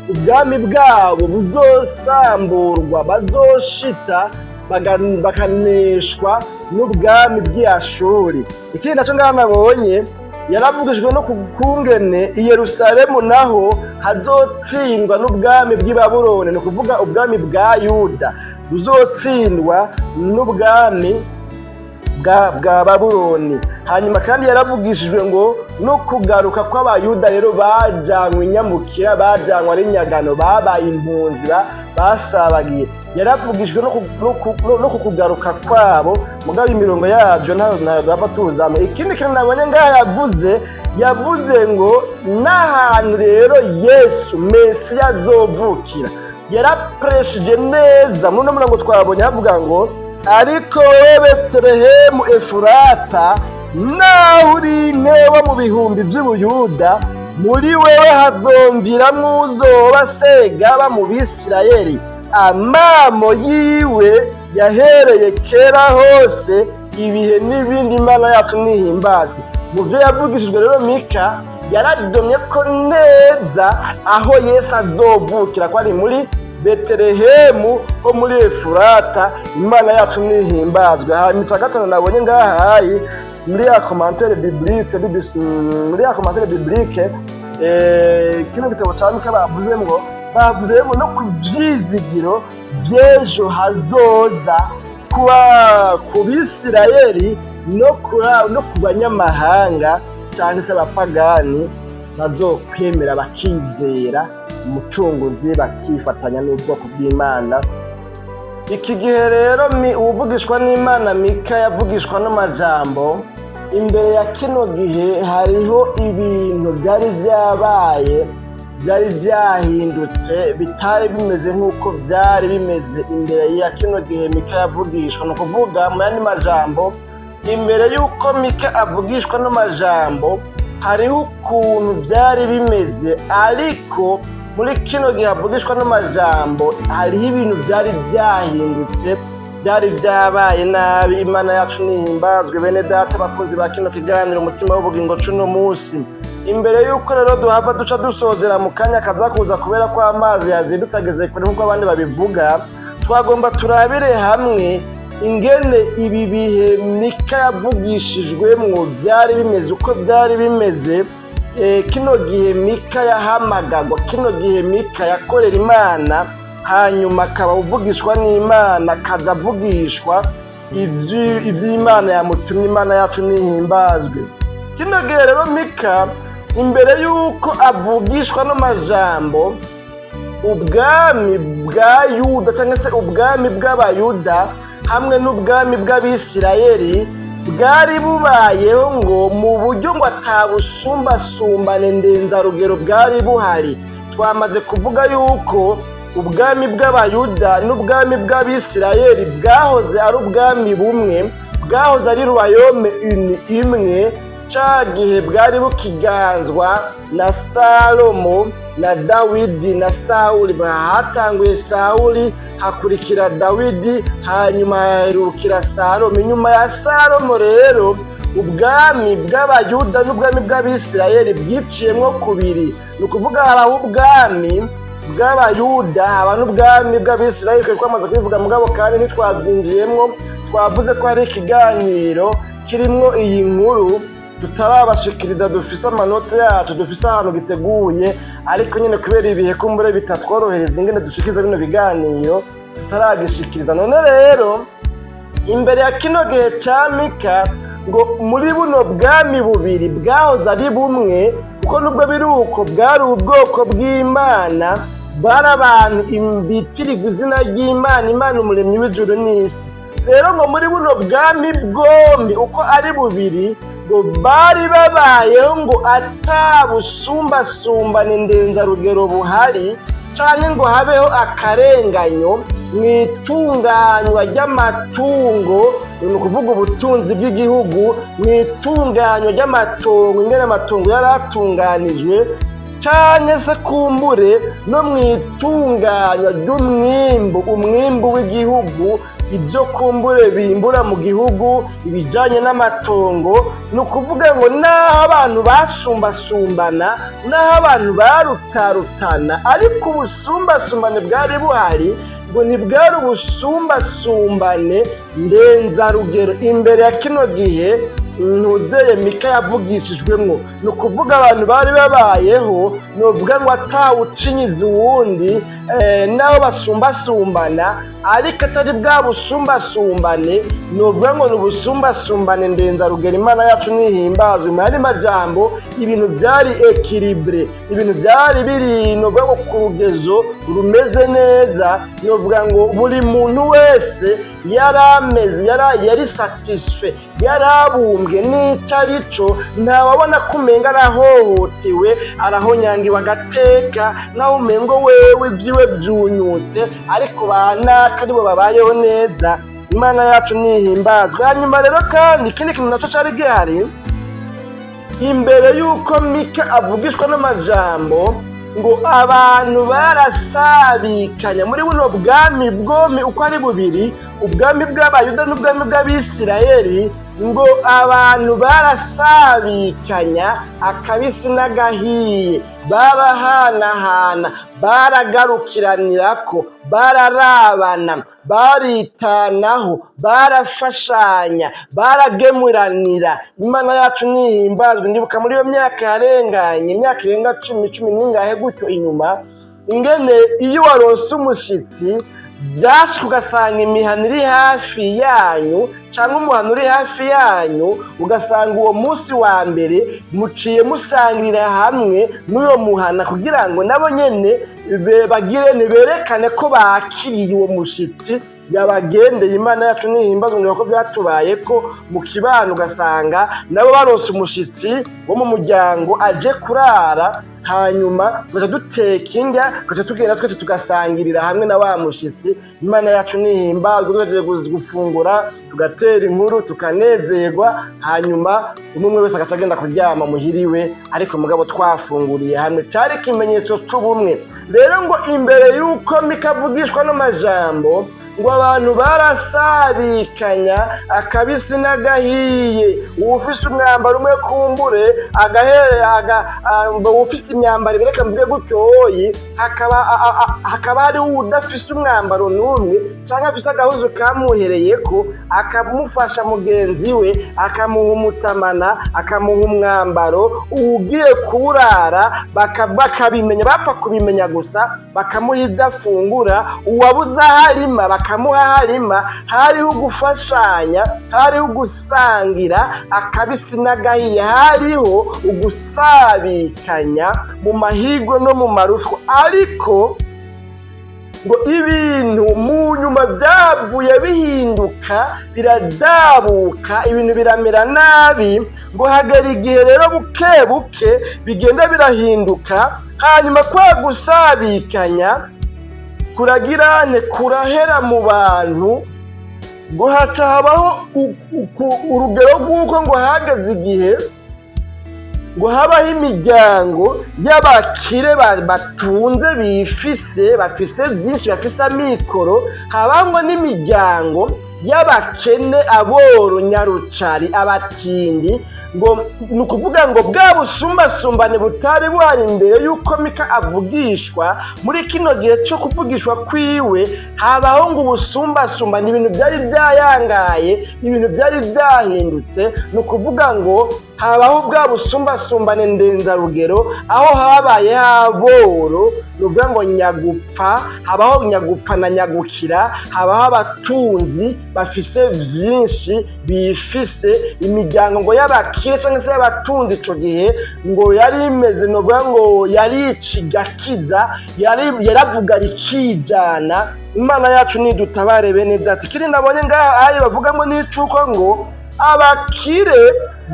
ubwami bwabo buzosamburwa, bazoshita bakaneshwa n'ubwami bw'Iyashuri. Ikindi nacyo ngaho nabonye, yaravugijwe no ku kungene i Yerusalemu naho hazotsindwa n'ubwami bw'i Babuloni. Ni ukuvuga ubwami bwa Yuda buzotsindwa n'ubwami bwa Babuloni. Hanyuma kandi yaravugishijwe ngo no kugaruka kw'Abayuda rero bajanywe inyamukira, bajanywe ari inyagano, babaye impunzi, basabagiye. Yaravugishijwe no ku kugaruka kwabo, mugabo imirongo yabyo ntayo duhava tuzamo. Ikindi kintu nabonye ngaha, yavuze ngo n'ahantu rero Yesu Mesiya azovukira. Yarapresheje neza muri uno murongo twabonye, havuga ngo: "Ariko wowe Betelehemu Efurata, naho uri nkewa mu bihumbi by'Ubuyuda, muri wewe hazomviramwo uzoba segaba mu Bisirayeli. Amamo yiwe yahereye kera hose, ibihe n'ibindi." Imana yacu nihimbazwe. Mu byo yavugishijwe rero, Mika yaradomye ko neza aho Yesu azovukira, ko ari muri Betelehemu ho muri Efurata. Imana yacu nihimbazwe. Hanyuma icya gatanu nabonye ngahayi muri ya commentaire biblique, BBC, muri ya commentaire biblique, kino gitabo cya Mika, bavuze ngo no ku vyizigiro vy'ejo hazoza kuba ku Bisirayeli no ku banyamahanga cyangwa se abapagani bazokwemera bakizera Umucunguzi, bakifatanya n'ubwoko bw'Imana. Iki gihe rero uwuvugishwa n'Imana Mika yavugishwa n'amajambo. Imbere ya kino gihe hariho ibintu byari byabaye, byari byahindutse, bitari bimeze nk'uko byari bimeze imbere ya kino gihe Mika yavugishwa. Ni ukuvuga mu yandi majambo, imbere y'uko Mika avugishwa n'amajambo hariho ukuntu byari bimeze, ariko muri kino gihe avugishwa n'amajambo hariho ibintu byari byahindutse, byari byabaye nabi. Imana yacu nihimbazwe. Bene data, abakunzi ba kino kiganiro Umutima w'Ubugingo cuno munsi, imbere y'uko rero duhava duca dusozera mu kanya kaza kuza, kubera ko amazi yazindutse ageze kure nk'uko abandi babivuga, twagomba turabire hamwe ingene ibi bihe Mika yavugishijwemwo byari bimeze, uko byari bimeze. Kino gihe Mika yahamagagwa, kino gihe Mika yakorera Imana, hanyuma akaba uvugishwa n'Imana, akaza avugishwa ivy'Imana yamutumye. Imana yacu nihimbazwe. Kino gihe rero Mika, imbere y'uko avugishwa n'amajambo, ubwami bwa Yuda cyangwa se ubwami bw'Abayuda hamwe n'ubwami bw'Abisirayeli bwari bubayeho ngo mu buryo ngo atabusumbasumbane ndenzarugero bwari buhari. Twamaze kuvuga yuko ubwami bw'Abayuda n'ubwami bw'Abisirayeli bwahoze ari ubwami bumwe, bwahoze ari royaume uni imwe, ca gihe bwari bukiganzwa na Salomo na Dawidi na Sawuli. Hatanguye Sawuli, hakurikira Dawidi, hanyuma haherukira Salomo. Inyuma ya Salomo rero ubwami bw'Abayuda n'ubwami bw'Abisirayeli bwiciyemwo kubiri. Ni ukuvuga habaho ubwami bw'Abayuda, haba n'ubwami bw'Abisirayeli. Twari twamaze kubivuga, mugabo kandi ntitwabyinjiyemwo. Twavuze ko hari ikiganiro kirimwo iyi nkuru tutarabashikiriza, dufise amanota yacu, dufise ahantu giteguye, ariko nyine kubera ibihe kumbure bitatworohereza ingene dushikiriza bino biganiro, tutaragishikiriza. None rero imbere ya kino gihe ca Mika, ngo muri buno bwami bubiri bwahoze ari bumwe. Kuko nubwo biri uko, bwari ubwoko bw'Imana, bari abantu bitirirwa izina ry'Imana, Imana umuremyi w'ijuru n'isi. Rero ngo muri buno bwami bwombi uko ari bubiri, ngo bari babayeho ngo atabusumbasumbane ndenzarugero buhari, canke ngo habeho akarenganyo mu itunganywa ry'amatungo, ni ukuvuga ubutunzi bw'igihugu, mu itunganywa ry'amatongo, ingene amatongo yari atunganijwe, canke se kumbure no mu itunganywa ry'umwimbu, umwimbu w'igihugu, ibyo kumbure bimbura mu gihugu, ibijanye n'amatongo. Ni ukuvuga ngo n'aho abantu basumbasumbana, n'aho abantu barutarutana, ariko ubusumbasumbane bwari buhari ngo ntibwari ubusumbasumbane ndenzarugero imbere ya kino gihe ntuzeye Mika yavugishijwemwo. Ni ukuvuga abantu bari babayeho, ni ukuvuga ngo atawucinyiza uwundi, n'aho basumbasumbana, ariko atari bwa busumbasumbane, ni ukuvuga ngo ni ubusumbasumbane ndenzarugero. Imana yacu nihimbazwe. Mu yandi majambo, ibintu byari équilibré, ibintu byari biri, ni ukuvuga ngo, ku rugezo rumeze neza. Ni ukuvuga ngo buri muntu wese yari ameze, yari satisfait, yarabumbwe n'icyo ari cyo. Ntawabona ko umenga arahohotewe, arahonyangiwe agateka, naho umengo wewe ibyiwe byunyutse, ariko banaka aribo babayeho neza. Imana yacu nihimbazwe. Hanyuma rero kandi ikindi kintu nacyo cyari gihari imbere y'uko Mika avugishwa n'amajambo, ngo abantu barasabikanya muri buno bwami bwombi uko ari bubiri, ubwami bw'Abayuda n'ubwami bw'Abisirayeli. Ngo abantu barasabikanya akabisi n'agahiye, barahanahana, baragarukiranirako, bararabana, baritanaho, barafashanya, baragemuranira. Imana yacu nihimbazwe. Ndibuka muri iyo myaka yarenganye, imyaka irenga 10, cumi n'ingahe gutyo inyuma, ingene iyo waronse umushitsi byashika ugasanga imihana iri hafi yanyu cyangwa umuhana uri hafi yanyu, ugasanga uwo munsi wa mbere muciye musangirira hamwe n'uyo muhana, kugira ngo nabo nyene bagire niberekane ko bakiriye uwo mushitsi yabagendeye. Imana yacu nihimbazwe. Ko byatubaye ko mu kibano, ugasanga nabo baronse umushitsi wo mu muryango aje kurara, hanyuma tugaca duteka indya, tugaca tugenda twese tugasangirira hamwe na wa mushitsi. Imana yacu nihimbazwe. Tugaje gufungura, tugatera inkuru, tukanezerwa, hanyuma umwe umwe wese agaca agenda kuryama muhiriwe, ariko mugabo twafunguriye hamwe. Cari ikimenyetso c'ubumwe. Rero ngo imbere y'uko Mika avugishwa n'amajambo, ngo abantu barasabikanya akabisi n'agahiye. Uwufise umwambaro umwe kumbure agahere uwufise imyambaro ibiri, reka mvuge gutyoyi, hakaba hariho uwudafise umwambaro n'umwe canke afise agahuzu kamuhereyeko, akamufasha mugenzi we, akamuha umutamana, akamuha umwambaro. Uwugiye kuwurara bakabimenya, bapfa kubimenya gusa, bakamuha ibyo afungura. Uwabuze aho arima, bakamuha aho arima. Hariho ugufashanya, hariho ugusangira akabisi n'agahiye, hariho ugusabikanya mu mahirwe no mu marushwa. Ariko ngo ibintu mu nyuma byavuye bihinduka, biradabuka, ibintu biramera nabi. Ngo hagera igihe rero buke buke bigenda birahinduka, hanyuma kwa gusabikanya kuragirane kurahera mu bantu. Ngo haca habaho urugero rw'uko ngo hageze igihe ngo habaho imiryango y'abakire batunze, bifise, bafise byinshi, bafise amikoro, habamwo n'imiryango y'abakene, aboro, nyarucari, abatindi. Ngo ni ukuvuga ngo bwa busumbasumbane butari buhari imbere y'uko Mika avugishwa, muri kino gihe cyo kuvugishwa kwiwe habaho ngo ubusumbasumbane, ibintu byari byayangaye, ibintu byari byahindutse. Ni ukuvuga ngo Habaho bwa busumbasumbane ndenzarugero, aho habaye aboro, ni ukuvuga ngo nyagupfa, habaho nyagupfa na nyagukira, habaho abatunzi bafise vyinshi, bifise imiryango ngo y'abakire cyangwa se y'abatunzi. Ico gihe ngo yari imeze, ni ukuvuga ngo yarica igakiza, yari yaravuga rikijana. Imana yacu nidutabare, bene data. Ikindi nabonye ngaha ayo bavugamo n'icuko ngo abakire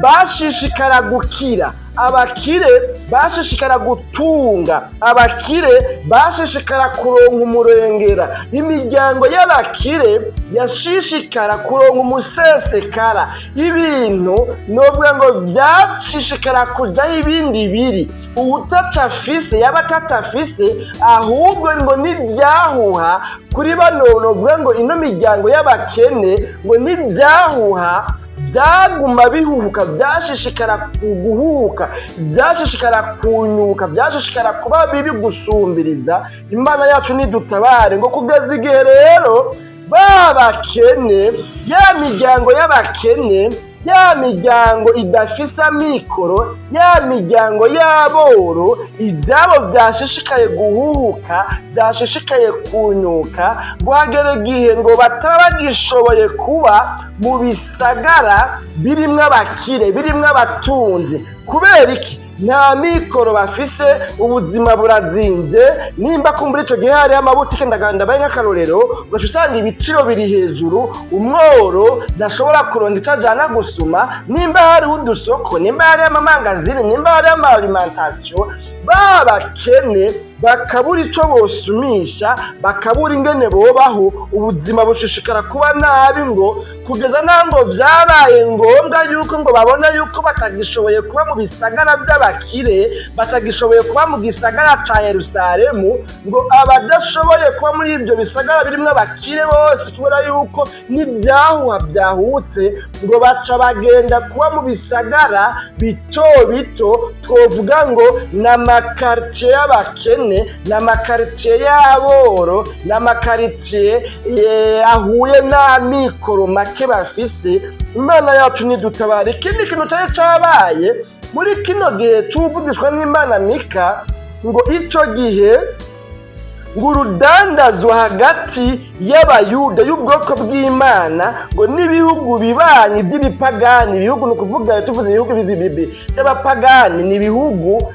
bashishikara gukira, abakire bashishikara gutunga, abakire bashishikara kuronka umurengera, imiryango y'abakire yashishikara kuronka umusesekara. Ibintu novuga ngo byashishikara kujaho ibindi biri uwutaca afise yaba atacafise, ahubwo ngo n'ibyahuha kuri bano, novuga ngo ino miryango y'abakene, ngo n'ibyahuha byaguma bihuhuka, byashishikara guhuhuka, byashishikara kunyuka, byashishikara kuba bibi gusumbiriza. Imana yacu nidutabare. Ngo kugeza igihe rero ba bakene, ya miryango y'abakene, ya miryango idafise amikoro, ya miryango y'aboro, ibyabo byashishikaye guhuhuka, byashishikaye kunyuka, ngo hagere igihe ngo bataba bagishoboye kuba mu bisagara birimwo abakire, birimwo abatunzi. Kubera iki? Nta mikoro bafise, ubuzima burazinze. Nimba kumbura ico gihe hariho amabutike, ndabaye nk'akarorero, ugaca usanga ibiciro biri hejuru, umworo ntashobora kuronka ico ajana gusuma. Nimba hariho udusoko, nimba hariho amamangazini, nimba hariho ama alimentation, ba bakene bakabura ico bosumisha, bakabura ingene bobaho, ubuzima bushishikara kuba nabi, ngo kugeza naho ngo vyabaye ngombwa yuko ngo babona yuko batagishoboye kuba mu bisagara by'abakire, batagishoboye kuba mu gisagara ca Yerusalemu. Ngo abadashoboye kuba muri ibyo bisagara birimwo abakire bose, kubera yuko n'ibyahuha byahutse, ngo baca bagenda kuba mu bisagara bito bito, twovuga ngo ni amakaritiye y'abakene, ni amakaritiye y'aboro, ni amakaritiye ahuye n'amikoro make bafise. Imana yacu nidutabara. Ikindi kintu cyari cabaye muri kino gihe c'uvugishwa n'Imana Mika, ngo ico gihe ngo urudandazwa hagati y'Abayuda, y'ubwoko bw'Imana, ngo n'ibihugu bibanyi by'ibipagani. Ibihugu, ni ukuvuga, tuvuze ibihugu by'abapagani, ni ibihugu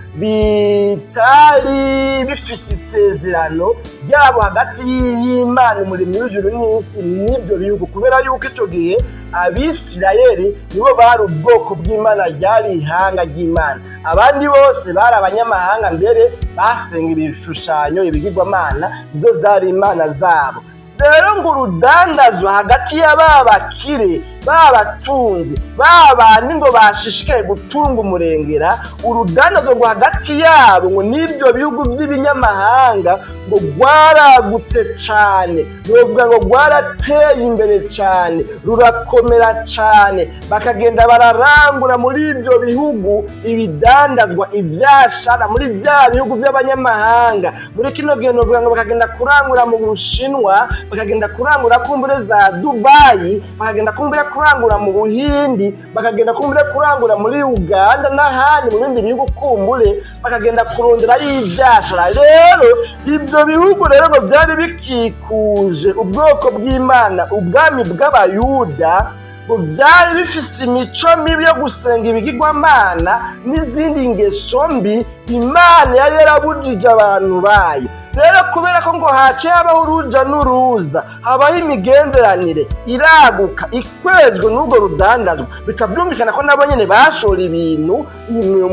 bitari bifise isezerano ryabo hagati y'Imana umuremyi w'ijuru n'isi n'ibyo bihugu, kubera yuko ico gihe Abisirayeli nibo bari ubwoko bw'Imana, ryari ihanga ry'Imana, abandi bose bari abanyamahanga, mbere basenga ibishushanyo, ibigirwamana, nizo zari imana zabo. Rero ngo urudandazwa hagati ya ba bakire, ba batunzi, ba bandi ngo bashishikaye gutunga umurengera, urudandazwa ngo hagati yabo ngo n'ibyo bihugu by'ibinyamahanga ngo rwaragutse cane, novuga ngo rwarateye imbere cane, rurakomera cane. Bakagenda bararangura muri ibyo bihugu ibidandazwa, ivyashara muri bya bihugu by'abanyamahanga. Muri kino gihe novuga ngo bakagenda kurangura mu Bushinwa, bakagenda kurangura kumbure za Dubayi, bakagenda kumbure kurangura mu Buhindi, bakagenda kumbure kurangura muri Uganda n'ahandi mu bindi bihugu, kumbure bakagenda kurondera y'ivyashara. Rero ibyo bihugu rero ngo byari bikikuje ubwoko bw'Imana, ubwami bw'Abayuda, ngo byari bifise imico mibi yo gusenga ibigirwamana n'izindi ngeso mbi Imana yari yarabujije abantu bayo. Rero kubera ko ngo haciye habaho uruja n'uruza, habaho imigenderanire iraguka ikwezwe n'urwo rudandazwa, bica byumvikana ko nabo nyene bashora ibintu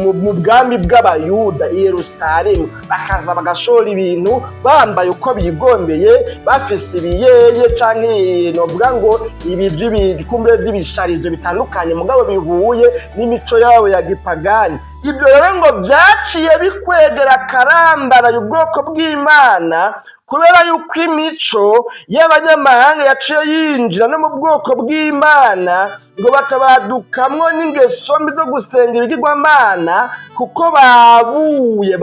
mu bwami bw'Abayuda i Yerusalemu, bakaza bagashora ibintu bambaye uko bigombeye, bafise ibiyeye canke novuga ngo ibi by'ibikumbe by'ibisharizo bitandukanye, mugabo bihuye n'imico yabo ya gipagani. Ibyo rero ngo byaciye bikwegera akarambaraye ubwoko bw'Imana. Kubera yuko imico y'abanyamahanga yaciye yinjira no mu bwoko bw'Imana, ngo batabadukamwo n'ingeso mbi zo gusenga ibigirwamana, kuko babuye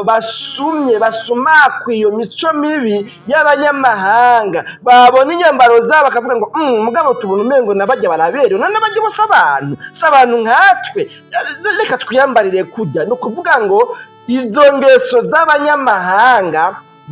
basumye, basumakwa iyo mico mibi y'abanyamahanga. Babona inyambaro zabo bakavuga ngo: "Mugabo tubona umengo nabajya baraberewe, none bajya bose abantu si abantu nkatwe, reka twiyambarire kujya." Ni ukuvuga ngo izo ngeso z'abanyamahanga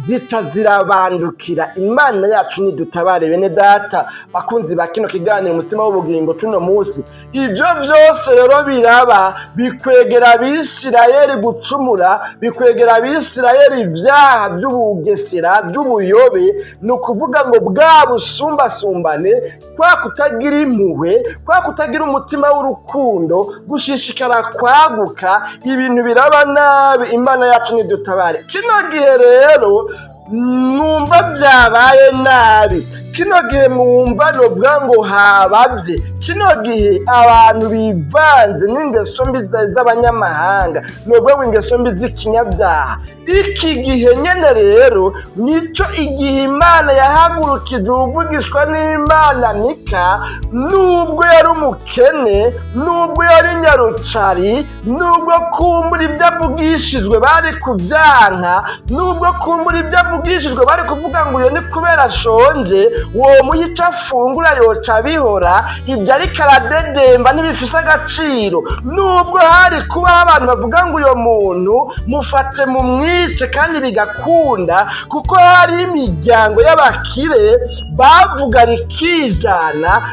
zica zirabandukira. Imana yacu nidutabare. Bene data bakunzi ba kino kiganiro Umutima w'Ubugingo tuno munsi, ibyo byose rero biraba, bikwegera Abisirayeli gucumura, bikwegera Abisirayeli ibyaha by'ubugesera, by'ubuyobe. Ni ukuvuga ngo bwa busumbasumbane, kwa kutagira impuhwe, kwa kutagira umutima w'urukundo, gushishikara kwaguka, ibintu biraba nabi. Imana yacu nidutabare. Kino gihe rero mwumva byabaye nabi, kino gihe mwumva novuga ngo habavye, kino gihe abantu bivanze n'ingeso mbi z'abanyamahanga, novuga ngo ingeso mbi z'ikinyabyaha. Iki gihe nyene rero nico igihe Imana yahagurukije uwuvugishwa n'Imana Mika. Nubwo yari umukene, nubwo yari nyarucari, nubwo kumbura ibyo avugishijwe bari kubyanka, nubwo kumbura ibyo avugishijwe bari kuvuga ngo uyo ni kubera ashonje, uwo muha icyo afungura yoca abihora, ibyo ariko aradedemba ntibifise agaciro, nubwo hari kubaho abantu bavuga ngo uyo muntu mufate mumwice, kandi bigakunda, kuko hari imiryango y'abakire bavuga rikijana,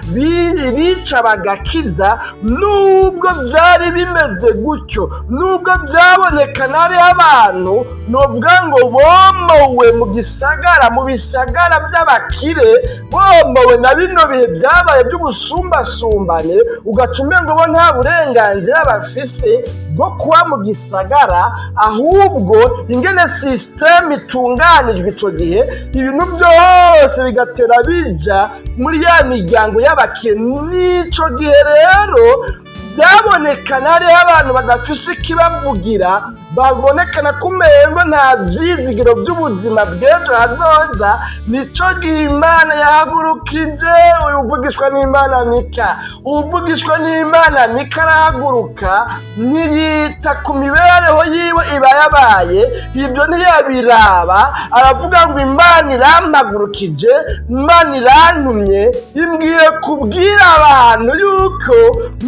bica bagakiza. Nubwo byari bimeze gutyo, nubwo byabonekana hariho abantu novuga ngo bomowe mu gisagara, mu bisagara by'abakire, bomowe na bino bihe byabaye by'ubusumbasumbane, ugaca umengo bo nta burenganzira bafise bwo kuba mu gisagara, ahubwo ingene système itunganijwe ico gihe, ibintu byose bigatera bija muri ya miryango y'abakire. N'ico gihe rero byabonekana hariho abantu badafise ikibavugira, babonekana ko umengo nta vyizigiro by'ubuzima bw'ejo hazoza. Nico gihe Imana yahagurukije uyu uvugishwa n'Imana Mika. Uvugishwa n'Imana Mika arahaguruka, ntiyita ku mibereho yiwe iba yabaye, ibyo ntiyabiraba. Aravuga ngo: "Imana irampagurukije, Imana irantumye, imbwiye kubwira abantu yuko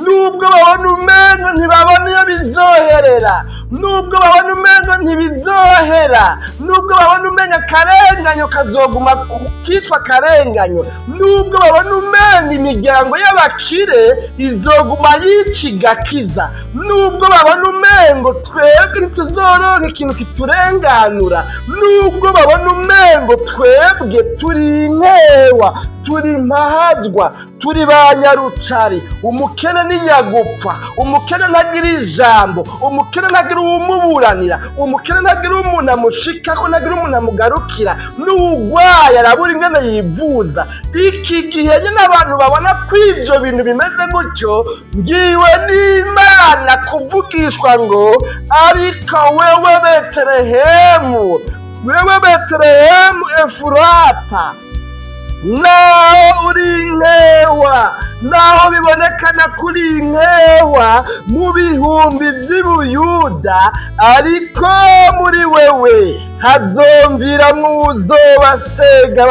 nubwo babona umengo ntibabona iyo bizoherera, nubwo babona umengo ntibizohera, nubwo babona umengo akarenganyo kazoguma kitwa akarenganyo, nubwo babona umengo imiryango y'abakire izoguma yica igakiza, nubwo babona umengo twebwe ntituzoronka ikintu kiturenganura, nubwo babona umengo twebwe turi inkewa, turi impahazwa, turi ba nyarucari, umukene ni nyagupfa, umukene ntagira ijambo, umukene ntagira uwumuburanira, umukene ntagira umuntu amushikako, ntagira umuntu amugarukira, n'uwugwaye arabura ingene yivuza." Iki gihe nyine abantu babona ko ibyo bintu bimeze gutyo, ngiwe n'Imana kuvugishwa ngo: "Ariko wewe Betelehemu, wewe Betelehemu Efurata, naho uri inkewa, naho bibonekana kuri inkewa mu bihumbi by'Ibuyuda, ariko muri wewe hazomviramwo uzobasega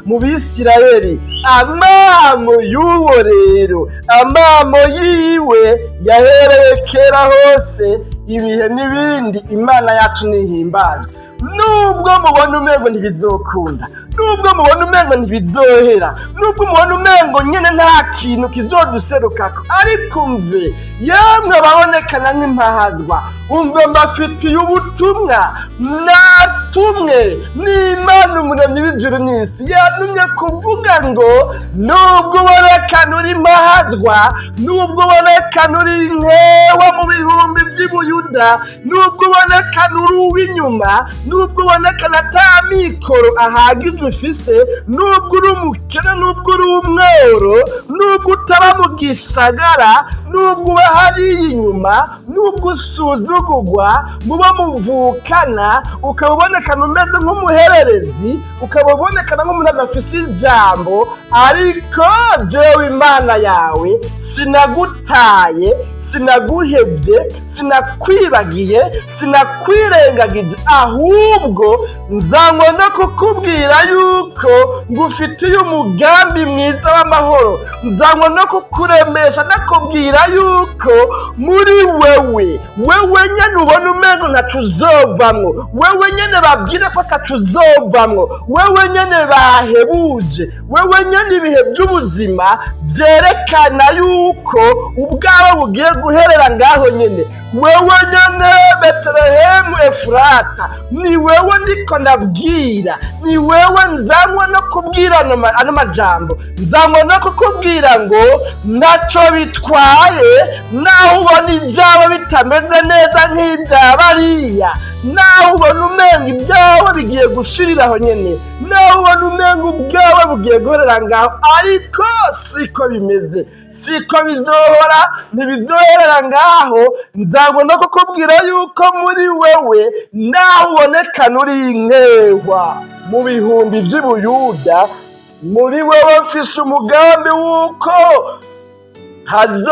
mu Bisirayeli." Amamo y'uwo rero, amamo yiwe yahereye kera hose, ibihe n'ibindi. Imana yacu nihimbazwe. Nubwo mubona umengo ntibizokunda, nubwo mubona umengo ntibizohera, nubwo mubona umengo nyine nta kintu kizoduserukako, ariko umve yemwe ababonekana nk'impahazwa, umve mbafitiye ubutumwa natumwe n'Imana Umuremyi w'ijuru n'isi. Yantumye kuvuga ngo nubwo ubonekana uri impahazwa, nubwo ubonekana uri inkewa mu bihumbi by'Ibuyuda, nubwo ubonekana uri uw'inyuma, nubwo ubonekana ata mikoro ahagije ufise, nubwo uri umukene, nubwo uri umworo, nubwo utaba mu gisagara, nubwo uba hariya inyuma, nubwo usuzugurwa. usuzugurwa mubo muvukana, ukaba ubonekana umeze nk'umuhererezi, ukaba ubonekana nk'umuntu adafise ijambo, ariko jewe Imana yawe sinagutaye, sinaguhevye, sinakwibagiye, sinakwirengagije, ahubwo nzanywe no kukubwira yuko ngufitiye umugambi mwiza w'amahoro. Nzanywe no kukuremesha ndakubwira yuko muri wewe, wewe nyene ubona umengo ntaco uzovamwo, wewe nyene babwire ko ataco uzovamwo, wewe nyene bahebuje, wewe nyene ibihe by'ubuzima vyerekana yuko ubwawe bugiye guherera ngaho nyene, wewe nyene Betelehemu Efurata, ni wewe ndiko ndabwira, ni wewe nzanywe no kubwira ano majambo. Nzanywe no kukubwira ngo ntaco bitwaye naho ubona ibyawe bitameze neza nk'ibya bariya, naho ubona umenga ibyawe bigiye gushirira aho nyene, naho ubona umenga ubwawe bugiye guherera ngaho, ariko siko bimeze, siko bizohora, ntibizoherera ngaho. Nzanywe no kukubwira yuko muri wewe, naho ubonekana uri inkehwa mu bihumbi vy'Ubuyuda, muri wewe mfise umugambi w'uko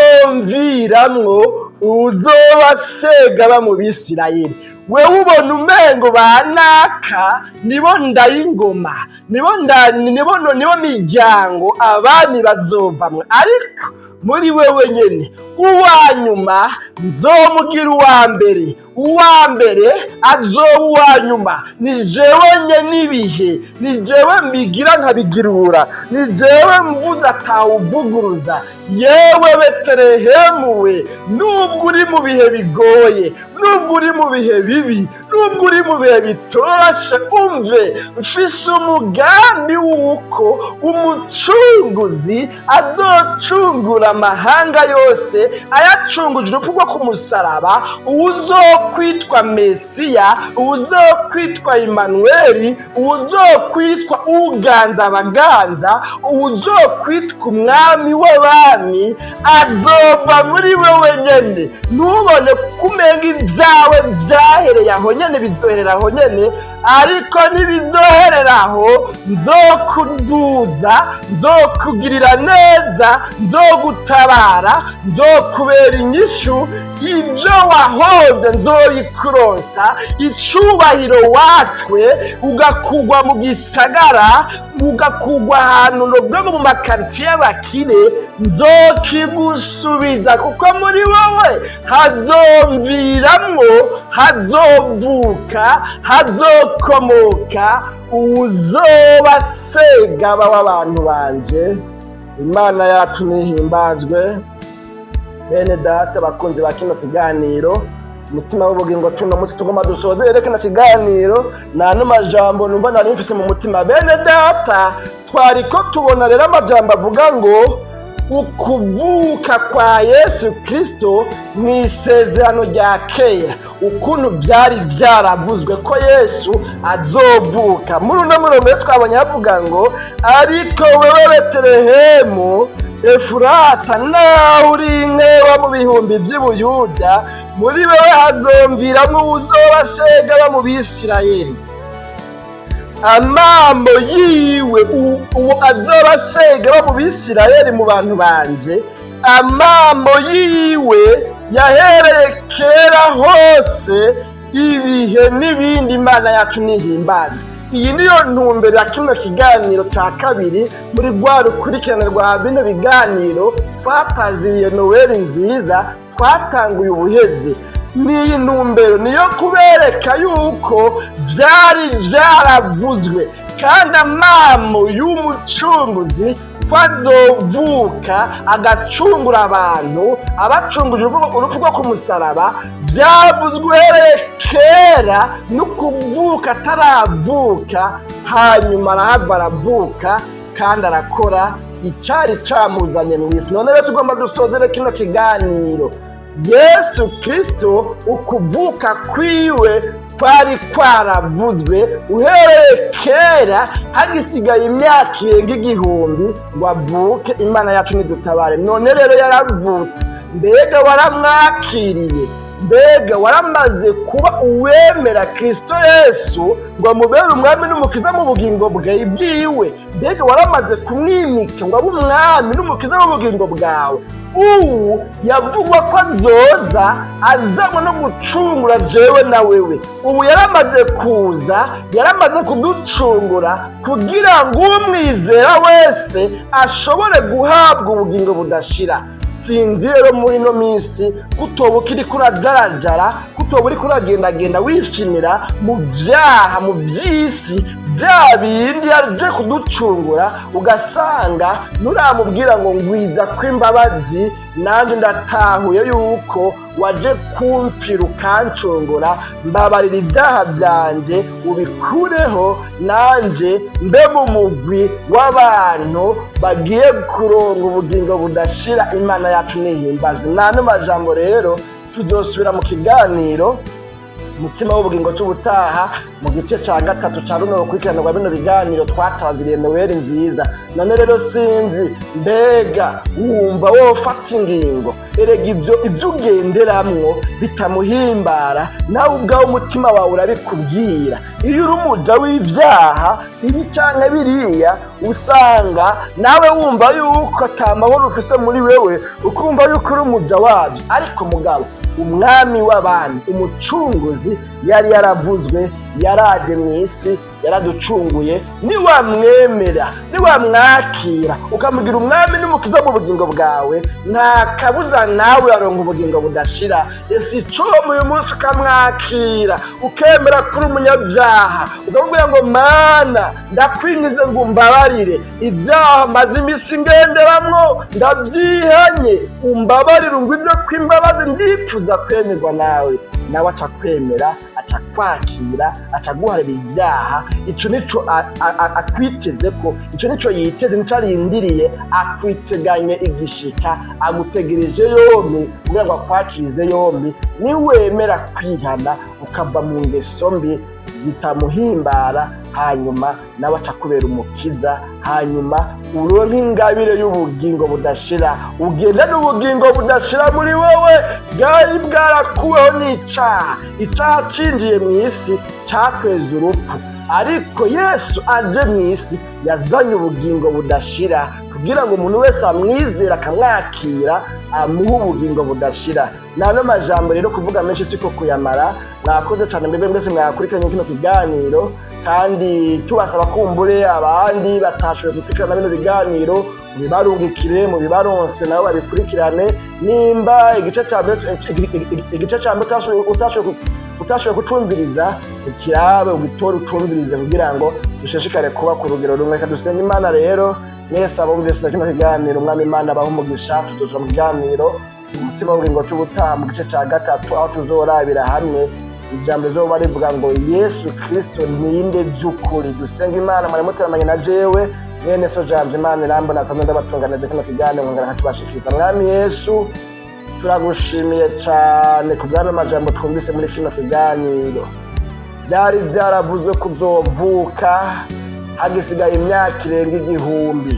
hazomviramwo uwuzoba segaba mu Bisirayeli. Wewe ubona umengo banaka nibo ndayingoma, nibo miryango abami bazovamwo, ariko muri wewe nyene uwa nyuma nzomugira uwa mbere, uwa mbere azoba uwa nyuma. Ni jewe nyene ibihe, ni jewe mbigira nkabigirura, ni jewe mvuze atawuvuguruza. Yewe Betelehemu we, nubwo uri mu bihe bigoye, nubwo uri mu bihe bibi, nubwo uri mu bihe bitoroshe, umve, mfise umugambi w'uko umucunguzi azocungura amahanga yose, ayacunguje urupfu rwo ku musaraba, uwuzokwitwa Mesiya, uwuzokwitwa Imanuweli, uwuzokwitwa Uganza abaganza, uwuzokwitwa Umwami w'abami, azova muri wewe nyene. Ntubone ko umenga ibyawe byahereye aho nyene, bizoherera aho nyene, ariko ntibizoherera aho. Nzokuduza, nzokugirira neza, nzogutabara, nzokubera inyishu. Ibyo wahoze nzobikuronsa, icubahiro watswe ugakugwa mu gisagara, ugakugwa ahantu novuga ngo mu makaritsiye y'abakire, nzokigusubiza, kuko muri wowe hazomviramwo, hazovuka, hazokomoka uwuzoba segaba w'abantu banje. Imana yacu nihimbazwe. Bene data bakunzi ba kino kiganiro Umutima w'Ubugingo, cuno munsi tugomba dusoze rero kino kiganiro nano majambo numva nari mfise mu mutima. Bene data, twariko tubona rero amajambo avuga ngo ukuvuka kwa Yesu Kristo mu isezerano rya kera, ukuntu byari byaravuzwe ko Yesu azovuka. Muri uno murongo rero twabonye havuga ngo: "Ariko wewe Betelehemu Efurata, nawe uri inkewa mu bihumbi by'Ubuyuda, muri wewe hazomviramwo uwuzoba segaba mu Bisirayeli. Amambo yiwe, uwo azoba segaba mu Bisirayeli, mu bantu banje, amambo yiwe yahereye kera hose, ibihe n'ibindi." Imana yacu nihimbaza. Iyi niyo ntumbero ya kino kiganiro cya kabiri muri rwa rukurikirane rwa bino biganiro twapaziriye Noweli nziza twatanguye ubuheze. N'iyi ntumbero niyo kubereka yuko byari byaravuzwe kandi amamo y'umucunguzi ko azovuka agacungura abantu, abacunguje urupfu rwo ku musaraba, byavuzwe uhereye kera no kuvuka ataravuka. Hanyuma arahava aravuka kandi arakora icari camuzanye mu isi. None rero tugomba dusozere kino kiganiro. Yesu Kristo, ukuvuka kwiwe kwari kwaravuzwe uhereye kera, hagisigaye imyaka irenga 1000 ngo avuke. Imana yacu nidutabare. None rero yaravutse, mbega waramwakiriye? Mbega waramaze kuba uwemera Kristo Yesu ngo amubere umwami n'umukiza mu bugingo bwawe bwiwe? Mbega waramaze kumwimika ngo abe umwami n'umukiza mu bugingo bwawe? Ubu yavugwa ko azoza azanywe no gucungura jewe na wewe. Ubu yaramaze kuza, yaramaze kuducungura kugira ngo umwizera wese ashobore guhabwa ubugingo budashira. Sinzi rero muri ino minsi kutoba ukiri kurajarajara, kutoba uriko uragendagenda wishimira mu byaha, mu by'isi, bya bindi yaje kuducungura, ugasanga nturamubwira ngo ngwiza kw'imbabazi, nanjye ndatahuye yuko waje kumpfira ukancungura, mbabarira ibyaha byanjye ubikureho, nanjye mbe mu mugwi w'abantu bagiye kuronga ubugingo budashira. Imana yacu nihimbazwe. N'ano majambo rero tuzosubira mu kiganiro umutima w'ubugingo cy'ubutaha, mu gice cya gatatu cya runo rukurikirane rwa bino biganiro twataziriye Noweli nziza. None rero sinzi, mbega wumva wofata ingingo? Erega ibyo ugenderamwo bitamuhimbara, nawe ubwawe umutima wawe urabikubwira. Iyo uri umuja w'ibyaha ibi canke biriya, usanga nawe wumva yuko ata mahoro ufise muri wewe, ukumva yuko uri umuja wabyo. Ariko mugabo umwami w'abami, umucunguzi yari yaravuzwe, yaraje mu isi, yaraducunguye. Niwamwemera, niwamwakira ukamugira umwami n'umukiza mu bugingo bwawe, nta kabuza nawe uraronka ubugingo budashira. Ese icomu uyu munsi ukamwakira, ukemera kuri umunyabyaha, ukamubwira ngo Mana, ndakwingize ngo umbabarire ibyaha maze iminsi ngenderamwo, ndabyihanye, umbabarire, ungwibyo kw'imbabazi, ndifuza kwemerwa nawe. Nawe aca kwemera, aca kwakira, aca guharira ibyaha. Ico nico akwiteze ko, ico nico yiteze, nico arindiriye, akwiteganye igishika, agutegereje yombi kugira ngo akwakirize yombi. Niwemera kwihana ukava mu ngeso mbi zitamuhimbara, hanyuma nawe aca kubera umukiza, hanyuma uronke ingabire y'ubugingo budashira, ugenda n'ubugingo budashira muri wowe bwari bwarakuweho n'icaha. Icaha cinjiye mu isi cakweza urupfu, ariko Yesu aje mu isi yazanye ubugingo budashira kugira ngo umuntu wese amwizera akamwakira amuhe ubugingo budashira. Nano majambo rero kuvuga menshi siko kuyamara. Mwakoze cyane mbebe mwese mwakurikiranye kino kiganiro, kandi tubasaba kumbure abandi batashoboye gukurikirana bino biganiro mubibarungikire, mubibaronse nabo babikurikirane. Nimba igice ca mbere utashoboye kucumviriza, ukirabe, ugitore, ucumvirize kugira ngo dushishikare kuba ku rugero rumwe. Reka dusenge Imana rero. Mwese abumvise kino kiganiro, umwami Imana abahe umugisha. Tuzoja mu kiganiro umutima w'ubugingo c'ubutaha mu gice ca gatatu, aho tuzorabira hamwe ijambo rizoba rivuga ngo Yesu Kristo ninde by'ukuri. Dusenga Imana. Mwari muteramanye na jewe mwene so Jambo Imana irambona, nsanzwe ndabatunganije kino kiganiro nkongera nkakibashikiriza. Mwami Yesu, turagushimiye cane ku bw'ano majambo twumvise muri kino kiganiro. Byari byaravuzwe kuzovuka hagisigaye imyaka irenga 1000,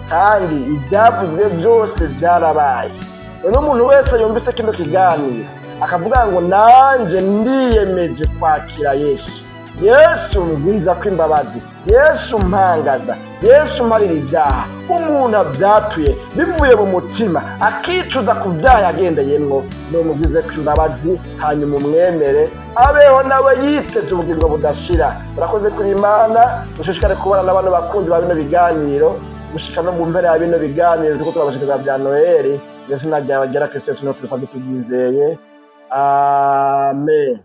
kandi ibyavuzwe byose byarabaye. None umuntu wese yumvise kino kiganiro akavuga ngo nanjye ndiyemeje kwakira Yesu, Yesu ngwiza kw'imbabazi, Yesu mpangaza, Yesu mparira ibyaha, umuntu abyatuye bivuye mu mutima, akicuza ku byaha yagendeyemwo, numugwize kw'imbabazi, hanyuma umwemere, abeho nawe yiteze ubugingo budashira. Urakoze kuri Imana. Ushishikare kubana n'abantu bakunzi ba bino biganiro gushika no mu mpera ya bino biganiro turiko turabashikiriza bya Noheli. Izina ryawe ryera, Kristo Yesu, niho turusabye tubyizeye, amen.